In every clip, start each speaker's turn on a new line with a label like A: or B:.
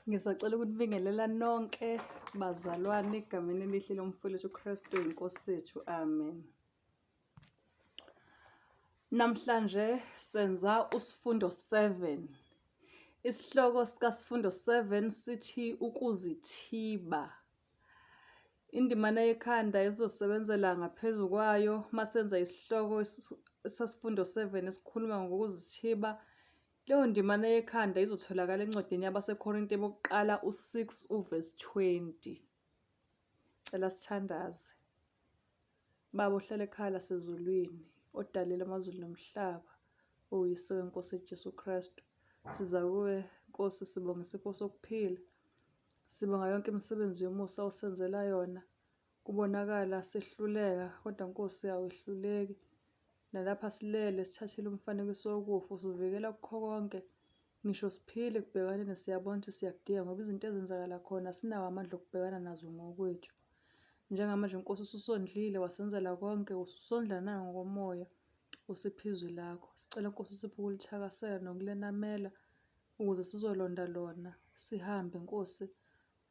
A: Ngisacela ukunibingelela nonke bazalwane egameni elihle lomfowethu uKristu iNkosi yethu. Amen. Namhlanje senza usifundo 7. Isihloko sikasifundo 7 sithi ukuzithiba. Indimana yekhanda esizosebenzela ngaphezu kwayo masenza isihloko sesifundo 7 esikhuluma ngokuzithiba. Leyo ndimana yekhanda izotholakala encwadini yabaseKorinte bokuqala u-6 uvesi 20. Cela sithandaze. Baba ohlala ekhaya lasezulwini, odalela amazulu nomhlaba, owuyise wenkosi Jesu Kristu. Siza kuwe Nkosi sibonga isipho sokuphila. Sibonga yonke imisebenzi yomusa osenzela yona. Kubonakala sehluleka kodwa Nkosi awehluleki. Nalapha silele sithathile umfanekiso wokufa usuvikela kukho konke. Ngisho siphile ekubhekaneni siyabona ukuthi siyakudinga ngoba izinto ezenzakala khona asinawo amandla okubhekana nazo ngokwethu. Njengamanje Nkosi ususondlile wasenzela konke, ususondla nangokomoya, usipha izwi lakho. Sicela Nkosi usiphe ukulithakasela nokulenamela ukuze sizolonda lona, sihambe Nkosi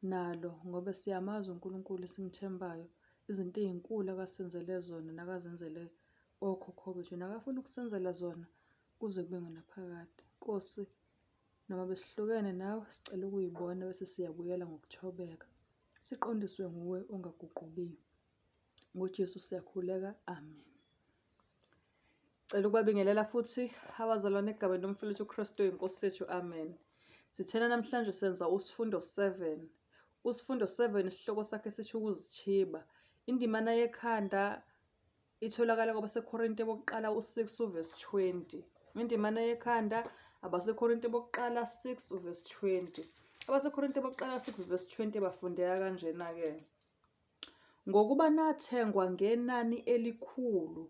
A: nalo ngoba siyamazi uNkulunkulu esimthembayo, izinto ey'nkulu akasenzele zona nakazenzele okhokho bethu nakafuna ukusenzela zona kuze kube ngunaphakade. Nkosi, noma besihlukene nawe, sicela ukuyibona bese siyabuyela ngokuthobeka. Siqondiswe nguwe ongaguqukiyo. NgoJesu siyakhuleka, amen. Cela ukubabingelela futhi abazalwane egameni lomfowethu uKristu inkosi yethu, amen. Sithena namhlanje senza usifundo 7. Usifundo 7 isihloko sakhe sithi ukuzithiba. Indimana yekhanda itholakala kwabaseKorinte bokuqala u-6 uvesi 20. Indimana yekhanda abaseKorinte bokuqala 6 uvesi 20. AbaseKorinte bokuqala 6 verse 20 bafundeka kanjena-ke. Ngokuba nathengwa ngenani elikhulu,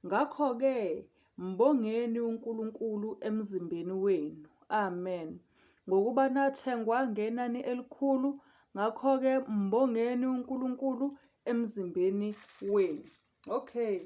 A: ngakho-ke mbongeni uNkulunkulu emzimbeni wenu. Amen. Ngokuba nathengwa ngenani elikhulu, ngakho-ke mbongeni uNkulunkulu emzimbeni wenu. Okay,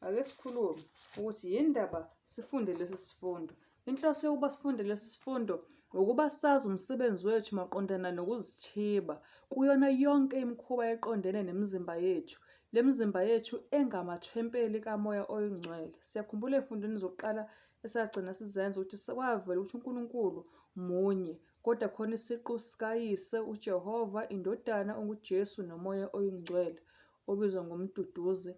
A: ake sikhulume ukuthi yini ndaba sifunde lesi sifundo. Inhloso yokuba sifunde lesi sifundo ukuba sazi umsebenzi wethu maqondana nokuzithiba kuyona yonke imikhuba eqondene nemizimba yethu. Le mizimba yethu engamathempeli kaMoya oyiNgcwele. Siyakhumbula ey'fundweni zokuqala esagcina sizenza ukuthi kwavela ukuthi uNkulunkulu munye kodwa khona isiqu sikaYise uJehova, iNdodana onguJesu noMoya oyiNgcwele obizwa ngoMduduzi.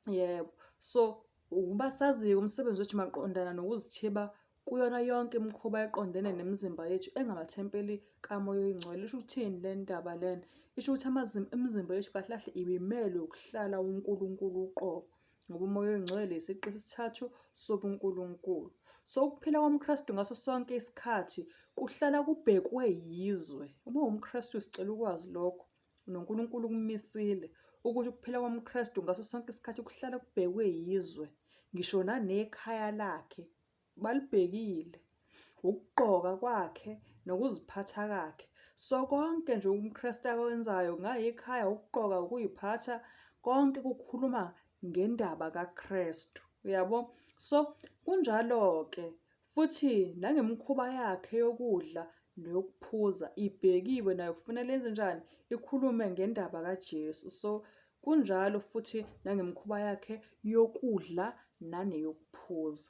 A: Yebo. So ukuba sazi-ke umsebenzi wethu maqondana nokuzithiba kuyona yonke imikhuba eqondene nemizimba yethu engamathempeli kaMoya oyiNgcwele. Isho ukuthini le ndaba lena? Isho ukuthi imizimba yethu kahle kahle ibimelwe ukuhlala uNkulunkulu uqobo. Ngoba uMoya oyiNgcwele isiqu sesithathu sobuNkulunkulu. So ukuphila komKristu ngaso sonke isikhathi kuhlala kubhekwe yizwe. Uma uwumKristu sicela ukwazi lokho. NoNkulunkulu ukumisile ukuthi ukuphila komKristu ngaso sonke isikhathi kuhlala kubhekwe yizwe. Ngisho nanekhaya lakhe balibhekile. Ukugqoka kwakhe nokuziphatha kakhe. So konke nje umKristu akwenzayo kungayikhaya, ukugqoka, ukuyiphatha, konke kukhuluma ngendaba kaKristu. Uyabo? So kunjalo-ke futhi nangemikhuba yakhe yokudla neyokuphuza ibhekiwe nayo kufanele yenze njani? Ikhulume ngendaba kaJesu. So kunjalo futhi nangemikhuba yakhe yokudla naneyokuphuza.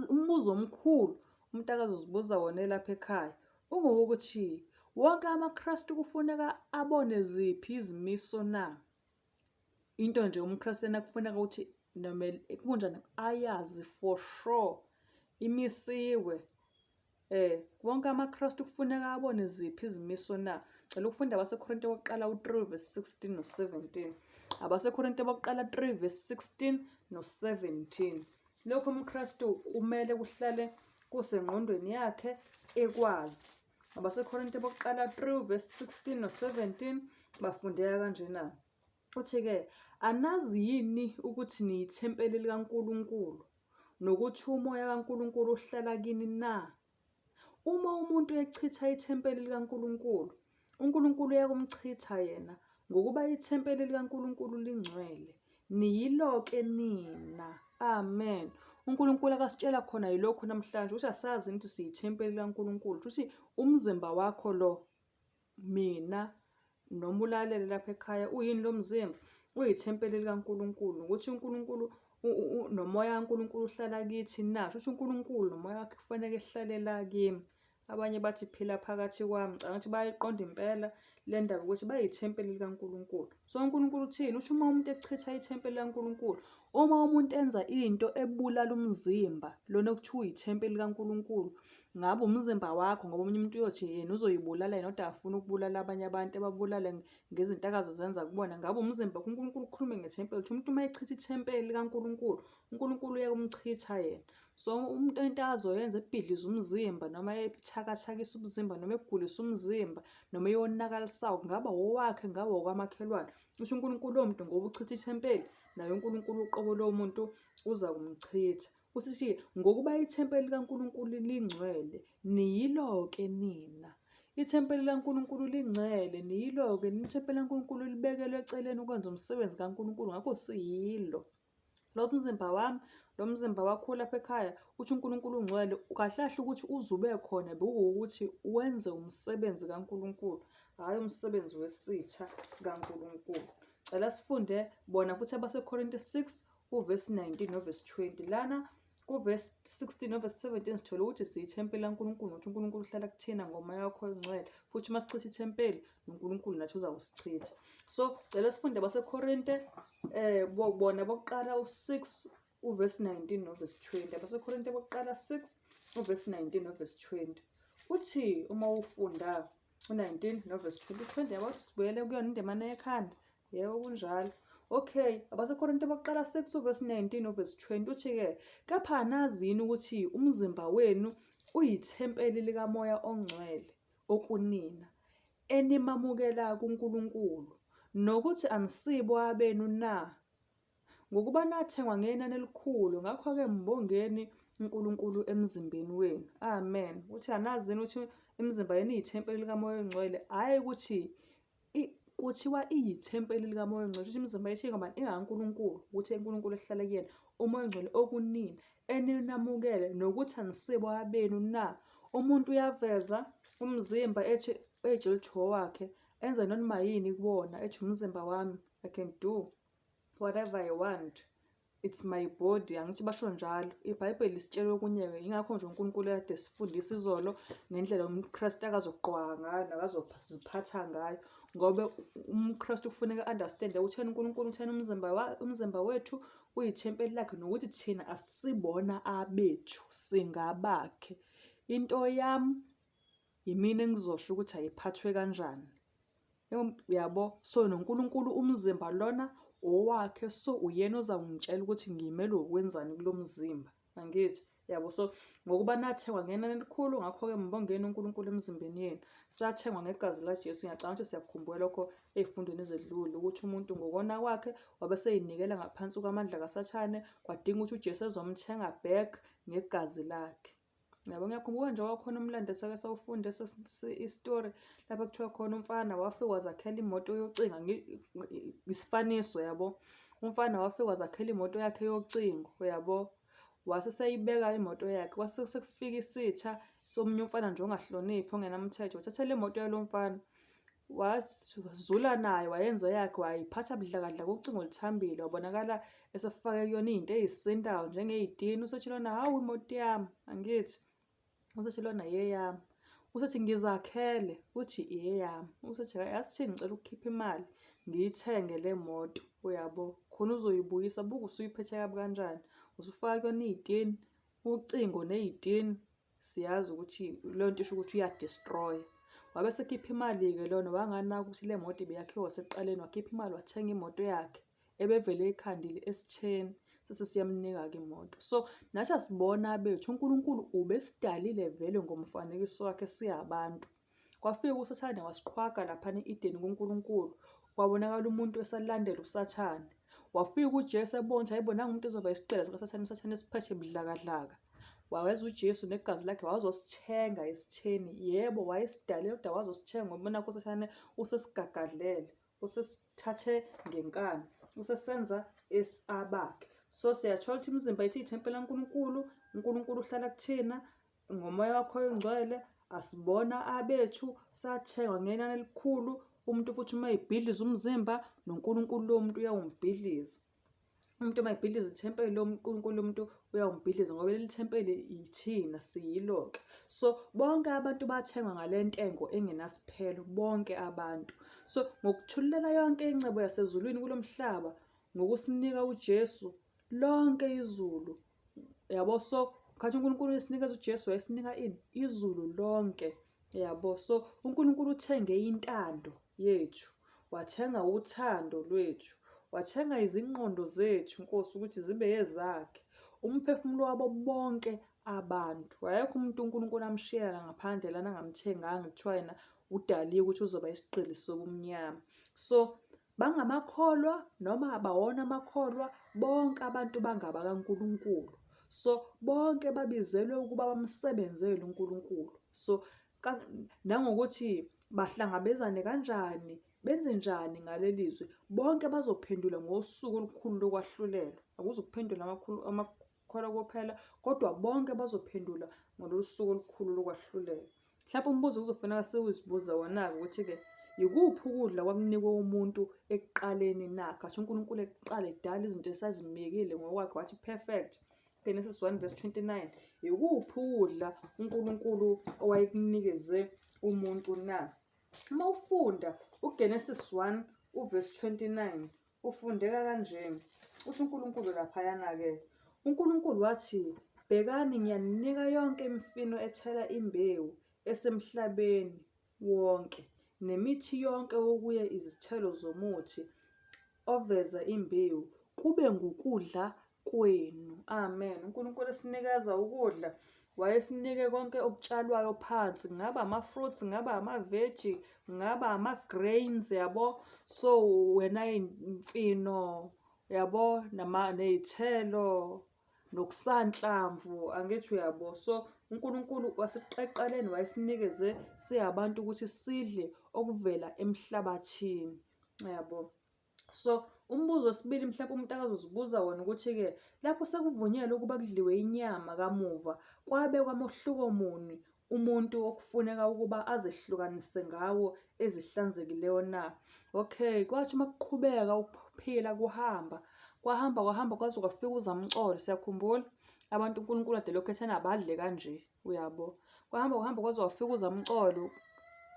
A: Umbuzo omkhulu umuntu akazozibuza wona elapha ekhaya ungowokuthi wonke amaKristu kufuneka abone ziphi izimiso na? Into nje umKristu lena kufuneka ukuthi noma kunjani ayazi for sure imisiwe. Wonke amaKristu kufuneka abone ziphi izimiso na? Cela ukufunda abaseKorinte bokuqala u-3 verse 16 no-17. AbaseKorinte bokuqala 3 verse 16 no-17. Lokho umKristu kumele kuhlale kusengqondweni yakhe ekwazi. AbaseKorinte bokuqala 3 verse 16 no-17 bafundeka kanjena. Uthi-ke, anazi yini ukuthi niyithempeli likaNkulunkulu nokuthi uMoya kaNkulunkulu uhlala kini na? Uma umuntu echitha ithempeli likaNkulunkulu, uNkulunkulu uyakumchitha yena, ngokuba ithempeli likaNkulunkulu lingcwele, niyilo-ke nina. Amen. UNkulunkulu akasitshela khona yilokhu namhlanje ukuthi asazi ukuthi siyithempeli likaNkulunkulu, ukuthi umzimba wakho lo mina noma ulalele lapha ekhaya uyini lo mzimba? Uyithempeli likaNkulunkulu ukuthi uNkulunkulu nomoya kaNkulunkulu uhlala kithi na? Shuthi uNkulunkulu nomoya wakhe kufanele ehlale la kimi. Abanye bathi phila phakathi kwami. Ngicabanga ukuthi bayayiqonda impela le ndaba ukuthi bayithempeli likaNkulunkulu. So uNkulunkulu uthini? Usho uma umuntu echitha ithempeli likaNkulunkulu, uma umuntu enza into ebulala umzimba, lona okuthiwa uyithempeli likaNkulunkulu, ngabe umzimba wakho ngoba omunye umuntu uyothi yena uzoyibulala yena kodwa afuna ukubulala abanye abantu ebabulale ngezinto akazozenza kubona. Ngabe umzimba wakho uNkulunkulu ukhulume ngethempeli, ukuthi umuntu uma echitha ithempeli likaNkulunkulu, uNkulunkulu uyakumchitha yena. So umuntu into azoyenza ebhidliza umzimba noma ebuthakathakisa umzimba noma egulisa umzimba noma eyonakalisayo kungaba owakhe kungaba okwamakhelwane. Usho uNkulunkulu lowo muntu ngoba uchitha ithempeli naye uNkulunkulu uqobo lowo muntu uza kumchitha. Usithi ngokuba ithempeli likaNkulunkulu lingcwele niyilo-ke nina. Ithempeli likaNkulunkulu lingcwele niyilo-ke ithempeli likaNkulunkulu libekelwe eceleni ukwenza umsebenzi kaNkulunkulu ngakho siyilo. Lo mzimba wami, lo mzimba wakho lapha ekhaya, uthi uNkulunkulu ungcwele, kahle kahle ukuthi uze ube khona bekuwukuthi wenze umsebenzi kaNkulunkulu, hhayi umsebenzi wesitha sikaNkulunkulu. Cela sifunde bona futhi abaseKorinte 6 uvesi 19 novesi 20. Lana kuvesi 16 novesi 17 sithola ukuthi siyithempeli laNkulunkulu nokuthi uNkulunkulu uhlala kuthina ngomoya wakho oyingcwele futhi uma sichitha ithempeli noNkulunkulu nathi uzakusichitha. So cela sifunde abaseKorinte bona bokuqala u-6 uvesi 19 novesi 20. AbaseKorinte bokuqala 6 uvesi 19 novesi 20. Uthi uma ufunda u-19 novesi 20, u-20 yabo ukuthi sibuyele kuyona indemana yekhanda. Yebo kunjalo. Okay, abaseKorinte bokuqala 6 uvesi 19 uvesi 20 uthi-ke, kepha anazi yini ukuthi umzimba wenu uyithempeli likaMoya oNgcwele okunina, enimamukela kuNkulunkulu, nokuthi anisibo abenu na? Ngokuba nathengwa ngenani elikhulu, ngakho-ke mbongeni uNkulunkulu emzimbeni wenu. Amen. Uthi anazi yini ukuthi imizimba yenu iyithempeli likaMoya oNgcwele, hhayi ukuthi kuthiwa iyithempeli likaMoya oNgcwele, ukuthi imizimba yethu ingabani ingaNkulunkulu, ukuthi uNkulunkulu ehlale kuyena, uMoya oNgcwele okunina, eninamukele nokuthi anisibo abenu na? Umuntu uyaveza umzimba ethi eyitshela ukuthi owakhe, enze noma yini kuwona, ethi umzimba wami, I can do whatever I want. It's my body, angithi basho njalo. IBhayibheli lisitshela okunye-ke, yingakho nje uNkulunkulu kade esifundisa izolo ngendlela umKristu akazogqoka ngayo nakazoziphatha ngayo. Ngoba umKristu kufuneka a-understand-e ukuthi yena uNkulunkulu uthena umzimba umzimba wethu uyithempeli lakhe nokuthi thina asibona abethu singabakhe. Into yami yimina engizosho ukuthi ayiphathwe kanjani. Uyabo? So noNkulunkulu umzimba lona owakhe so uyena ozawungitshela ukuthi ngimelwe ukwenzani kulo mzimba. Angithi? Yabo so ngokuba nathengwa ngenani elikhulu ngakho-ke mbongeni uNkulunkulu emzimbeni yenu. Sathengwa ngegazi laJesu. Ngiyacabanga ukuthi siyakukhumbula lokho ey'fundweni ezedlule ukuthi umuntu ngokona kwakhe wabe seyinikela ngaphansi kwamandla kaSathane kwadinga ukuthi uJesu ezomthenga back ngegazi lakhe. Yabo ngiyakhumbula nje kwakhona umlando esake sawufunda isitori lapho kuthiwa khona umfana wafika wazakhela imoto yocingo isifaniso yabo. Umfana wafika wazakhela imoto yakhe yocingo uyabo. Wase seyibeka imoto yakhe kwase sekufika isitha somunye umfana nje ongahloniphi ongenamthetho wathatha le moto yalo mfana wazula nayo wayenza eyakhe wayiphatha budlakadlaka ucingo luthambile wabonakala esefake kuyona iy'nto ey'sindayo njengey'tini usethi lona hawu imoto yami angithi usethi lona yeyami usethi ngizakhele uthi eyami usethi yasithini ngicela ukukhipha imali ngiyithenge le moto uyabo khona uzoyibuyisa buka usuyiphethe kabi kanjani usufaka kuyona iy'tini ucingo ney'tini siyazi ukuthi leyo nto isho ukuthi uya-destroy. Wabe esekhipha imali-ke lona wanganaka ukuthi le moto ibiyakhiwe wasekuqaleni, wakhipha imali wathenga imoto yakhe ebevele eyikhandile esitheni sase siyamnika-ke imoto. So nathi asibona abethu, uNkulunkulu ubesidalile vele ngomfanekiso wakhe siyabantu. Kwafika uSathane wasiqhwaga laphana e-Edeni kuNkulunkulu. Kwabonakala umuntu esalandela uSathane. Wafika uJesu ebona ukuthi hayibo nangu umuntu ezoba isigqila sikaSathane, uSathane esiphethe budlakadlaka. Waweza uJesu negazi lakhe wazosithenga esitheni. Yebo, wayesidalile kodwa wazosithenga ngoba nakhu uSathane usesigagadlele. Usesithathe ngenkani, usesenza esabakhe. So siyathola ukuthi imizimba yethu iyithempeli laNkulunkulu, uNkulunkulu uhlala kuthina ngomoya wakho oyingcwele, asibona abethu, sathengwa ngenani elikhulu. Umuntu futhi uma ebhidliza umzimba, noNkulunkulu lowo muntu uyawumbhidliza. Umuntu uma ebhidliza ithempeli loNkulunkulu lomuntu uyawumbhidliza ngoba leli thempeli yithina siyilo-ke. So bonke abantu bathengwa ngale ntengo engenasiphelo, bonke abantu. So ngokuthululela yonke ingcebo yasezulwini kulo mhlaba, ngokusinika uJesu lonke izulu yabo. So khathi uNkulunkulu esinikeza uJesu wayesinika ini? Izulu lonke yabo. So uNkulunkulu uthenge intando yethu, wathenga uthando lwethu, wathenga izingqondo zethu Nkosi ukuthi zibe ezakhe, umphefumulo wabo bonke abantu. Akekho umuntu uNkulunkulu amshiyela ngaphandle lana angamthenganga, kuthiwa yena udaliwe ukuthi uzoba isigqili sobumnyama. So bangamakholwa noma abawona amakholwa, bonke abantu bangabakaNkulunkulu. So bonke babizelwe ukuba bamsebenzele uNkulunkulu. So nangokuthi bahlangabezane kanjani, benze njani ngaleli zwi, bonke bazophendula ngosuku olukhulu lokwahlulelwa. Akuzukuphendula amakholwa kuphela, kodwa bonke bazophendula ngalolu suku olukhulu lokwahlulelwa. Mhlawumbe umbuzo kuzofuneka siwuzibuze wona-ke ukuthi-ke yikuphi ukudla kwakunikwe umuntu ekuqaleni na? Khathi uNkulunkulu ekuqala edala izinto esazimikile ngokwakhe wathi perfect. Genesis 1 verse 29. Yikuphi ukudla uNkulunkulu owayekunikeze umuntu na? Uma ufunda uGenesis 1 uverse 29 ufundeka kanje. Usho uNkulunkulu laphayana-ke. UNkulunkulu wathi, Bhekani ngiyaninika yonke imifino ethela imbewu esemhlabeni wonke, nemithi yonke okuye izithelo zomuthi oveza imbewu, kube ngukudla kwenu. Amen. UNkulunkulu esinikeza ukudla, wayesinike konke okutshalwayo phansi, kungaba ama-fruits, kungaba ama-veggie, kungaba ama-grains yabo. So wena imfino yabo ney'thelo nokusanhlamvu angithi uyabo. So uNkulunkulu waseqeqeleni wayesinikeze siyabantu ukuthi sidle okuvela emhlabathini yabo. So umbuzo wesibili mhlawumbe umuntu akazozibuza wona ukuthi-ke lapho sekuvunyelwe ukuba kudliwe inyama kamuva kwabe kwamohluko muni umuntu okufuneka ukuba azehlukanise ngawo ezihlanzekileyo na? Okay, kwathi uma kuqhubeka ukuphila kuhamba, kwahamba kwahamba kwaze kwafika uzamcolo, siyakhumbula abantu uNkulunkulu ade lokhu ethena abadle kanje, uyabo. Kwahamba kwahamba kwaze kwafika uzamcolo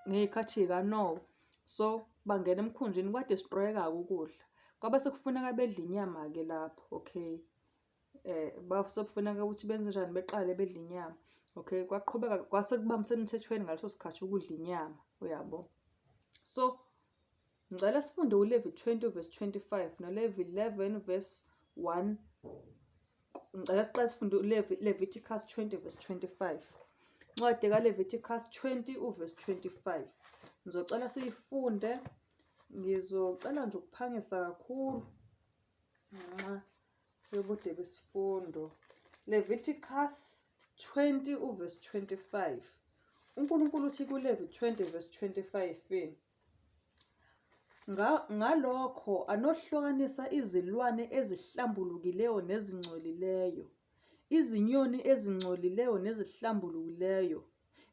A: ngey'khathi y'kaNowa. So bangena emkhunjini kwadestroyeka-ke ukudla. Kwabe sekufuneka bedle inyama-ke lapho, okay. Sekufuneka ukuthi benze njani beqale bedle inyama. Okay, kwaqhubeka kwase kuba semthethweni ngaleso sikhathi ukudla inyama, uyabo. So ngicela sifunde uLevi 20 verse 25 noLevi 11 verse 1. Ngicela siqale sifunde uLevi Leviticus 20 verse 25. Incwadi kaLeviticus 20 uverse 25. Ngizocela siyifunde, ngizocela nje ukuphangisa kakhulu ngenxa yobude besifundo. Leviticus 20 uverse 25. uNkulunkulu uthi kuLevi 20 verse 25, Ngalokho anohlukanisa izilwane ezihlambulukileyo nezingcolileyo, izinyoni ezingcolileyo nezihlambulukileyo,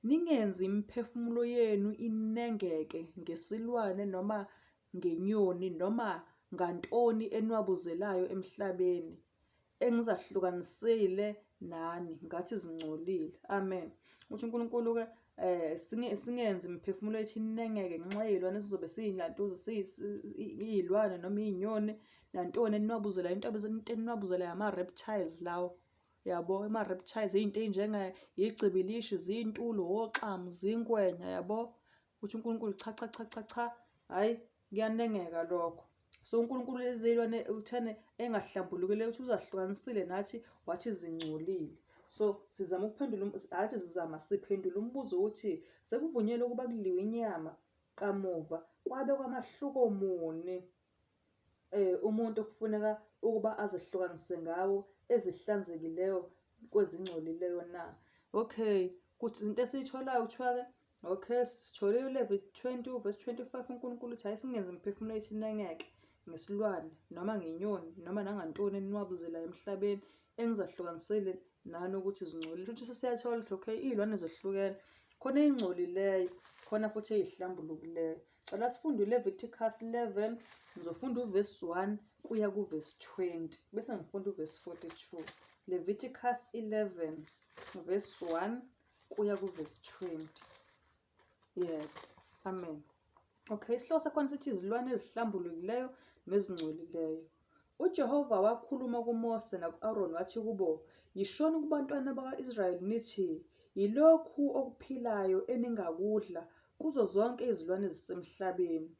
A: ningenzi imiphefumulo yenu inengeke ngesilwane noma ngenyoni noma ngantoni enwabuzelayo emhlabeni, engizahlukanisile nani ngathi zingcolile. Amen. Uthi uNkulunkulu-ke singenzi imiphefumulo yethu inengeke ngenxa yey'lwane esizobe siyinlantuza iy'lwane noma iy'nyoni nantoni enwabuzela into into enwabuzelayo ama-reptiles lawo yabo. Ama-reptiles iy'nto ey'njenge yigcibilishi, zintulo, oxamu, zingwenya yabo. Uthi uNkulunkulu cha cha cha cha cha, hhayi kuyanengeka lokho. So uNkulunkulu lezilwane uthene engahlambulukile ukuthi uzahlukanisile nathi wathi zingcolile. So sizama ukuphendula athi sizama siphendula umbuzo ukuthi sekuvunyelwe ukuba kudliwe inyama kamuva kwabe kwamahluko muni umuntu okufuneka ukuba azehlukanise ngawo ezihlanzekileyo kwezingcolileyo na? Okay, kuthi into esiyitholayo kuthiwa-ke okay, sitholile uLevi 20 verse 25 uNkulunkulu uthi hayi singenzi imiphefumulo yethu inengeke ngesilwane noma ngenyoni noma nangantoni eninwabuzelayo emhlabeni engizahlukanisele nani ukuthi zingcolile. Futhi sesiyathola ukuthi okay iy'lwane zehlukene, khona ey'ngcolileyo, khona futhi ey'hlambulukileyo. Cela sifunde uLeviticus 11, ngizofunda uvesi 1 kuya kuvesi 20, bese ngifunda uvesi 42. Leviticus 11, verse 1 kuya kuvesi 20. Yebo. Amen. Okay, isihloko sakhona sithi izilwane ezihlambulukileyo nezingcolileyo. UJehova wakhuluma kuMose naku-Aroni wathi kubo, Yishoni kubantwana bakwa-Israyeli nithi, Yilokhu okuphilayo eningakudla kuzo zonke izilwane ezisemhlabeni.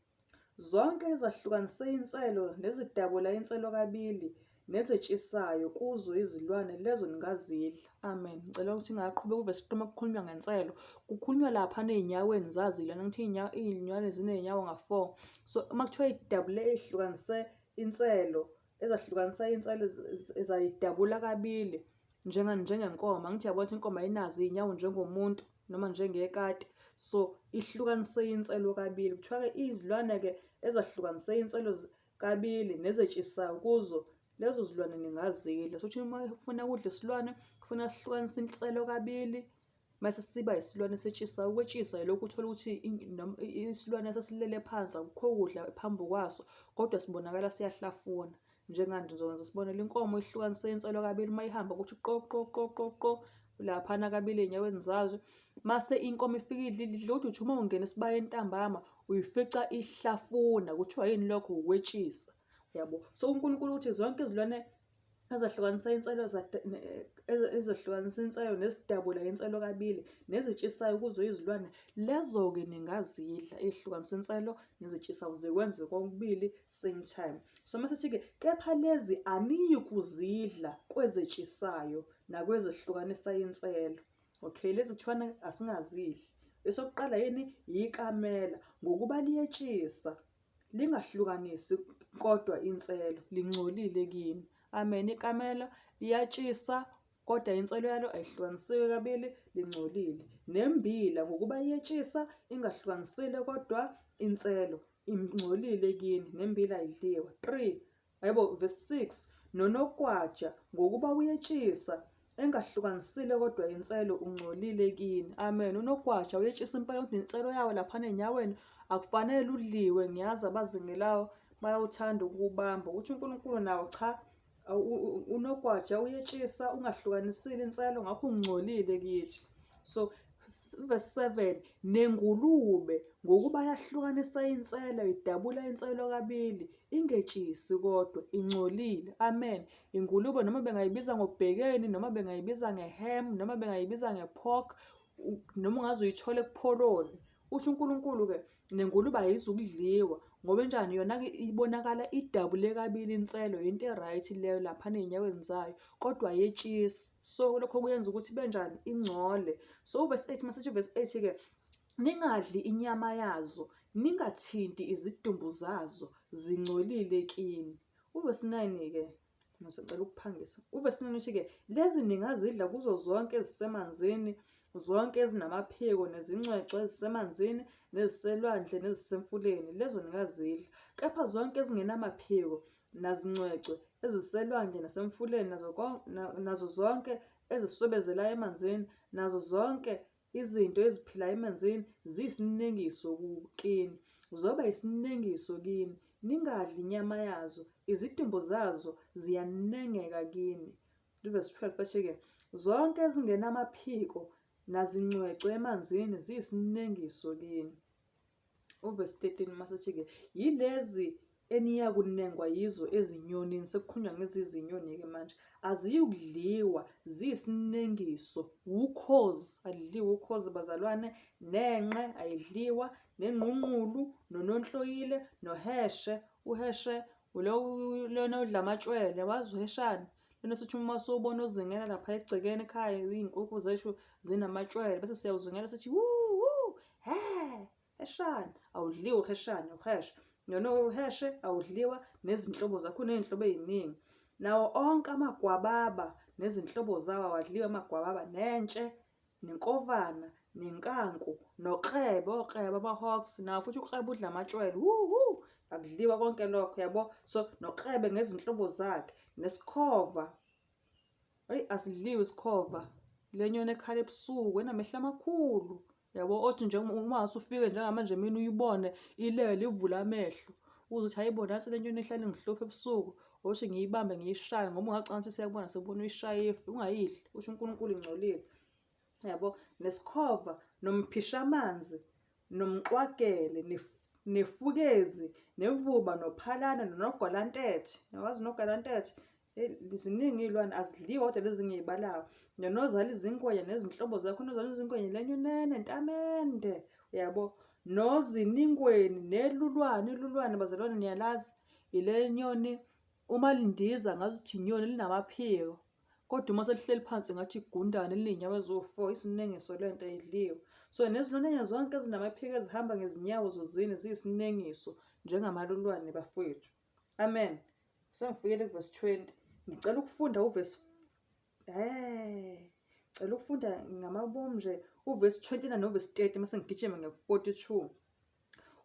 A: Zonke ezahlukanise inselo nezidabula inselo kabili nezetshisayo kuzo izilwane lezo ningazidla. Amen. Ngicela ukuthi ngingaqhubeka uvesi uma kukhulunywa ngenselo. Kukhulunywa lapha ney'nyaweni zazo iy'lwane ngithi iy'lwane ziney'nyawo nga-four. So uma kuthiwa idabule ey'hlukanise inselo, ezahlukanisa inselo zayidabula kabili njengenkomo. Angithi uyabona ukuthi inkomo ayinazo iy'nyawo njengomuntu noma njengekati. So ihlukanise inselo kabili. Kuthiwa-ke izilwane-ke ezahlukanise inselo kabili nezetshisayo kuzo lezo zilwane ningazidla. Shuthi uma ufuna ukudla isilwane kufuna sihlukanise inselo kabili mase siba isilwane esetshisayo. Ukwetshisa yilokhu uthole ukuthi isilwane sesilele phansi akukho kudla phambi kwaso kodwa sibonakala siyahlafuna. Njenganje ngizokwenza isibonelo, inkomo ihlukanise inselo kabili uma ihamba kuthi qo qo qo qo qo laphana kabili ey'nyaweni zazo. Mase inkomo ifike idla idla idla kodwa uthi uma ungena esibayeni ntambama uyifica ihlafuna kuthiwa yini lokho ukwetshisa uyabo. So uNkulunkulu uthi zonke izilwane ezahlukanisa inselo ezahlukanisa inselo nezidabula inselo kabili nezitshisayo kuzo izilwane lezo-ke ningazidla ey'hlukanisa inselo nezitshisayo zikwenze kokubili same time. So mase sithi-ke kepha lezi aniyikuzidla kwezetshisayo nakwezehlukanisa inselo. Okay, lezi kuthiwana asingazidli. Esokuqala yini? Yikamela ngokuba liyetshisa lingahlukanisi kodwa inselo lingcolile kini. Amen. Ikamela liyatshisa kodwa inselo yalo ayihlukanisiwe kabili lingcolile. Nembila ngokuba iyetshisa ingahlukanisile kodwa inselo ingcolile kini nembila ayidliwa. 3 Yebo, verse 6 nonogwaja ngokuba uyetshisa engahlukanisile kodwa inselo ungcolile kini. Amen. Unogwaja uyetshisa impela ukuthi nenselo yawo laphana enyaweni akufanele udliwe. Ngiyazi abazingelayo bayawuthanda ukuwubamba. Ukuthi uNkulunkulu nawo cha unogwaja uyetshisa ungahlukanisile inselo ngakho ungcolile kithi. So verse 7 nengulube ngokuba yahlukanisa inselo idabula inselo kabili ingetshisi kodwa ingcolile. Amen. Ingulube noma bengayibiza ngobhekeni noma bengayibiza nge-ham noma bengayibiza nge-pork noma ungaze uyithole kupholoni. Uthi uNkulunkulu-ke nengulube ayizukudliwa ngoba enjani yona-ke ibonakala idabule kabili inselo into e-right leyo laphana ey'nyaweni zayo kodwa ayetshisi. So lokho kuyenza ukuthi ibe njani ingcole. So uvesi 8 masithi uvesi 8-ke ningadli inyama yazo, ningathinti izidumbu zazo, zingcolile kini. Uvesi 9-ke ngisacela ukuphangisa. Uvesi 9 uthi-ke lezi ningazidla kuzo zonke ezisemanzini, zonke ezinamaphiko nezincwecwe ezisemanzini neziselwandle nezisemfuleni, lezo ningazidla. Kepha zonke ezingenamaphiko nazincwecwe eziselwandle nasemfuleni nazo, nazo zonke eziswebezelayo emanzini nazo zonke Izinto eziphilayo emanzini ziyisinengiso kini, zoba yisinengiso kini, ningadli inyama yazo, izidumbu zazo ziyanengeka kini. Verse 12 athi-ke, zonke ezingenamaphiko nazincwecwe emanzini ziyisinengiso kini. Uvesi 13 masithi-ke yilezi eniyakunengwa yizo ezinyonini, sekukhulunywa ngezizinyoni-ke manje, aziyukudliwa, ziyisinengiso, wukhozi, alidliwa ukhozi bazalwane, nenqe ayidliwa, nengqungqulu, nononhloyile, noheshe, uheshe lona odla amatshwele, wazi uheshane? Lona sithi uma siwubona uzingela lapha egcekeni ekhaya, iy'nkukhu zethu zinamatshwele, bese siyawuzingela sithi wuu wuu, he heshane, awudliwa uheshane, uheshe. Nona uheshe awudliwa nezinhlobo zakho, uney'nhlobo ey'ningi. Nawo onke amagwababa nezinhlobo zawo awadliwa amagwababa, nentshe, nenkovana, nenkanku, noklebe, oklebe ama-hawks, nawo futhi uklebe udla amatshwele, wuhu, Akudliwa konke lokho yabo. So nokrebe ngezinhlobo zakhe nesikhova. Eyi asidliwe isikhova. Le nyoni ekhala ebusuku enamehlo amakhulu. Yabo othi nje uma ngase ufike njengamanje emini uyibone ilele ivule amehlo. Uze uthi hayibo nansi le nyoni ihlale ingihlupha ebusuku. Othi ngiyibambe ngiyishaye ngoba ungacabanga ukuthi siyakubona sekubona uyishaye ife ungayidli. Usho uNkulunkulu ingcolile. Yabo nesikhova nomphishamanzi nomqwagele nefukezi nemvuba nophalana nonogolantethe. Uyawazi unogolantethe? Ziningi iy'lwane azidliwa kodwa lezi engiy'balayo. Nonozala izingwenya nezinhlobo zakho, unozala izingwenya le nyoni enentamende, uyabo. Noziningweni nelulwane, ilulwane bazalwane niyalazi, ile nyoni uma lindiza ngazuthi inyoni linamaphiko kodwa uma selihleli phansi ngathi igundane liney'nyawo eziwu-four, isinengiso lento ayidliwa. So nezilwanyana zonke ezinamaphiko ezihamba ngezinyawo zozine ziyisinengiso njengamalulwane bafowethu. Amen. Sengifikele kuvesi 20. Ngicela ukufunda uvesi eh cela ukufunda ngamabomu nje uvesi 29 novesi 30 mase ngigijima nge-42.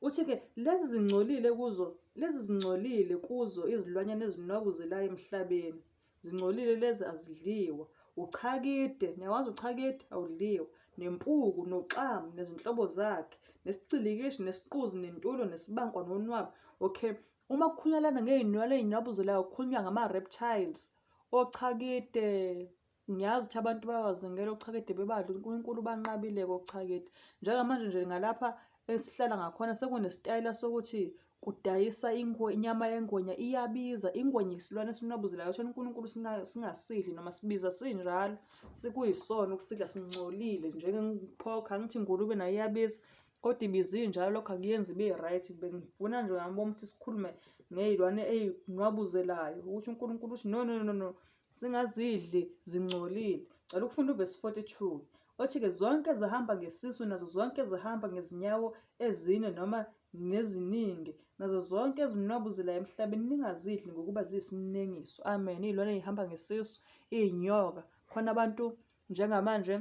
A: Uthi-ke lezi zingcolile kuzo lezi zingcolile kuzo izilwanyana ezinwabuzelayo emhlabeni. Zingcolile lezi azidliwa. Uchakide, niyawazi uchakide? Awudliwa. Nempuku, noxamu, nezinhlobo zakhe, nesicilikishi, nesiquzi, nentulo, nesibankwa, nonwabu. Okay, uma kukhulunywa lana ngey'nwele ey'nwabuzelayo kukhulunywa ngama-reptiles, ochakide. Ngiyazi ukuthi abantu bayawazingela ochakide bebadla, uNkulunkulu ubanqabile-ke ochakide. Njengamanje nje ngalapha esihlala ngakhona sekunesitayela sokuthi kudayisa inyama yengwenya iyabiza. Ingwenya isilwane esinwabuzelayo thina uNkulunkulu singasidli noma sibiza sinjalo, sikuyisona ukusidla singcolile njengephokho. Angithi ingulube nayo iyabiza kodwa ibiza injalo lokho akuyenzi ibe right. Bengifuna nje ngiyabona ukuthi sikhulume ngey'lwane ey'nwabuzelayo ukuthi uNkulunkulu uthi no no no no singazidli zingcolile. Cela ukufunda uvesi 42 othi-ke zonke zihamba ngesisu nazo zonke zihamba ngezinyawo ezine noma neziningi nazo zonke ezinwabuzelayo emhlabeni ningazidli ngokuba ziyisinengiso. Amen. Iy'lwane ey'hamba ngesisu, iy'nyoka. Khona abantu njengamanje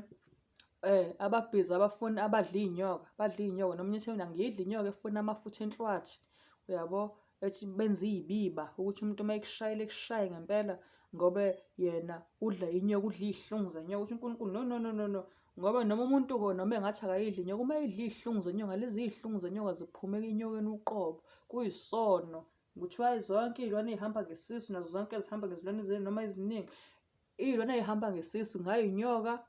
A: ababhizi abafuna abadla iy'nyoka, badla iy'nyoka. Nomunye uthi mina ngiyidla inyoka efuna amafutha enhlwathi, uyabo? Ethi benza iy'biba ukuthi umuntu uma ekushayela ekushaye ngempela ngoba yena udla inyoka, udla iy'hlungu zenyoka. Uthi uNkulunkulu no no no no no, ngoba noma umuntu noma engathi akayidli inyoka, uma edla iy'hlungu zenyoka, lezi iy'hlungu zenyoka ziphume enyokeni uqobo, kuyisono. Kuthiwa zonke iy'lwane ey'hamba ngesisu nazo zonke ezihamba ngezilwane ezine noma eziningi, iy'lwane ey'hamba ngesisu ngayinyoka,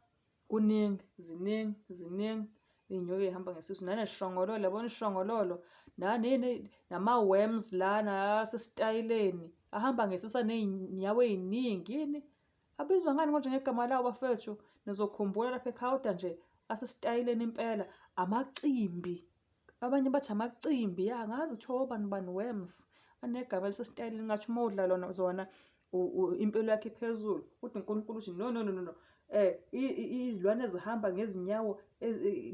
A: kuningi, ziningi, ziningi iy'nyoka ey'hamba ngesisu. Naneshongololo, yabona ishongololo nanini nama-worms lana asesitayeleni ahamba ngesisu aney'nyawo ey'ningi yini? Abizwa ngani konje ngegama lawo bafethu? Nizokhumbula lapha ekhaya kodwa nje asesitayeleni impela, amacimbi. Abanye bathi amacimbi ya angazi kuthiwa obani bani worms anegama elisesitayeleni ngathi uma udla lona zona impilo yakho iphezulu. Kodwa uNkulunkulu uthi no no no no no izilwane ezihamba ngezinyawo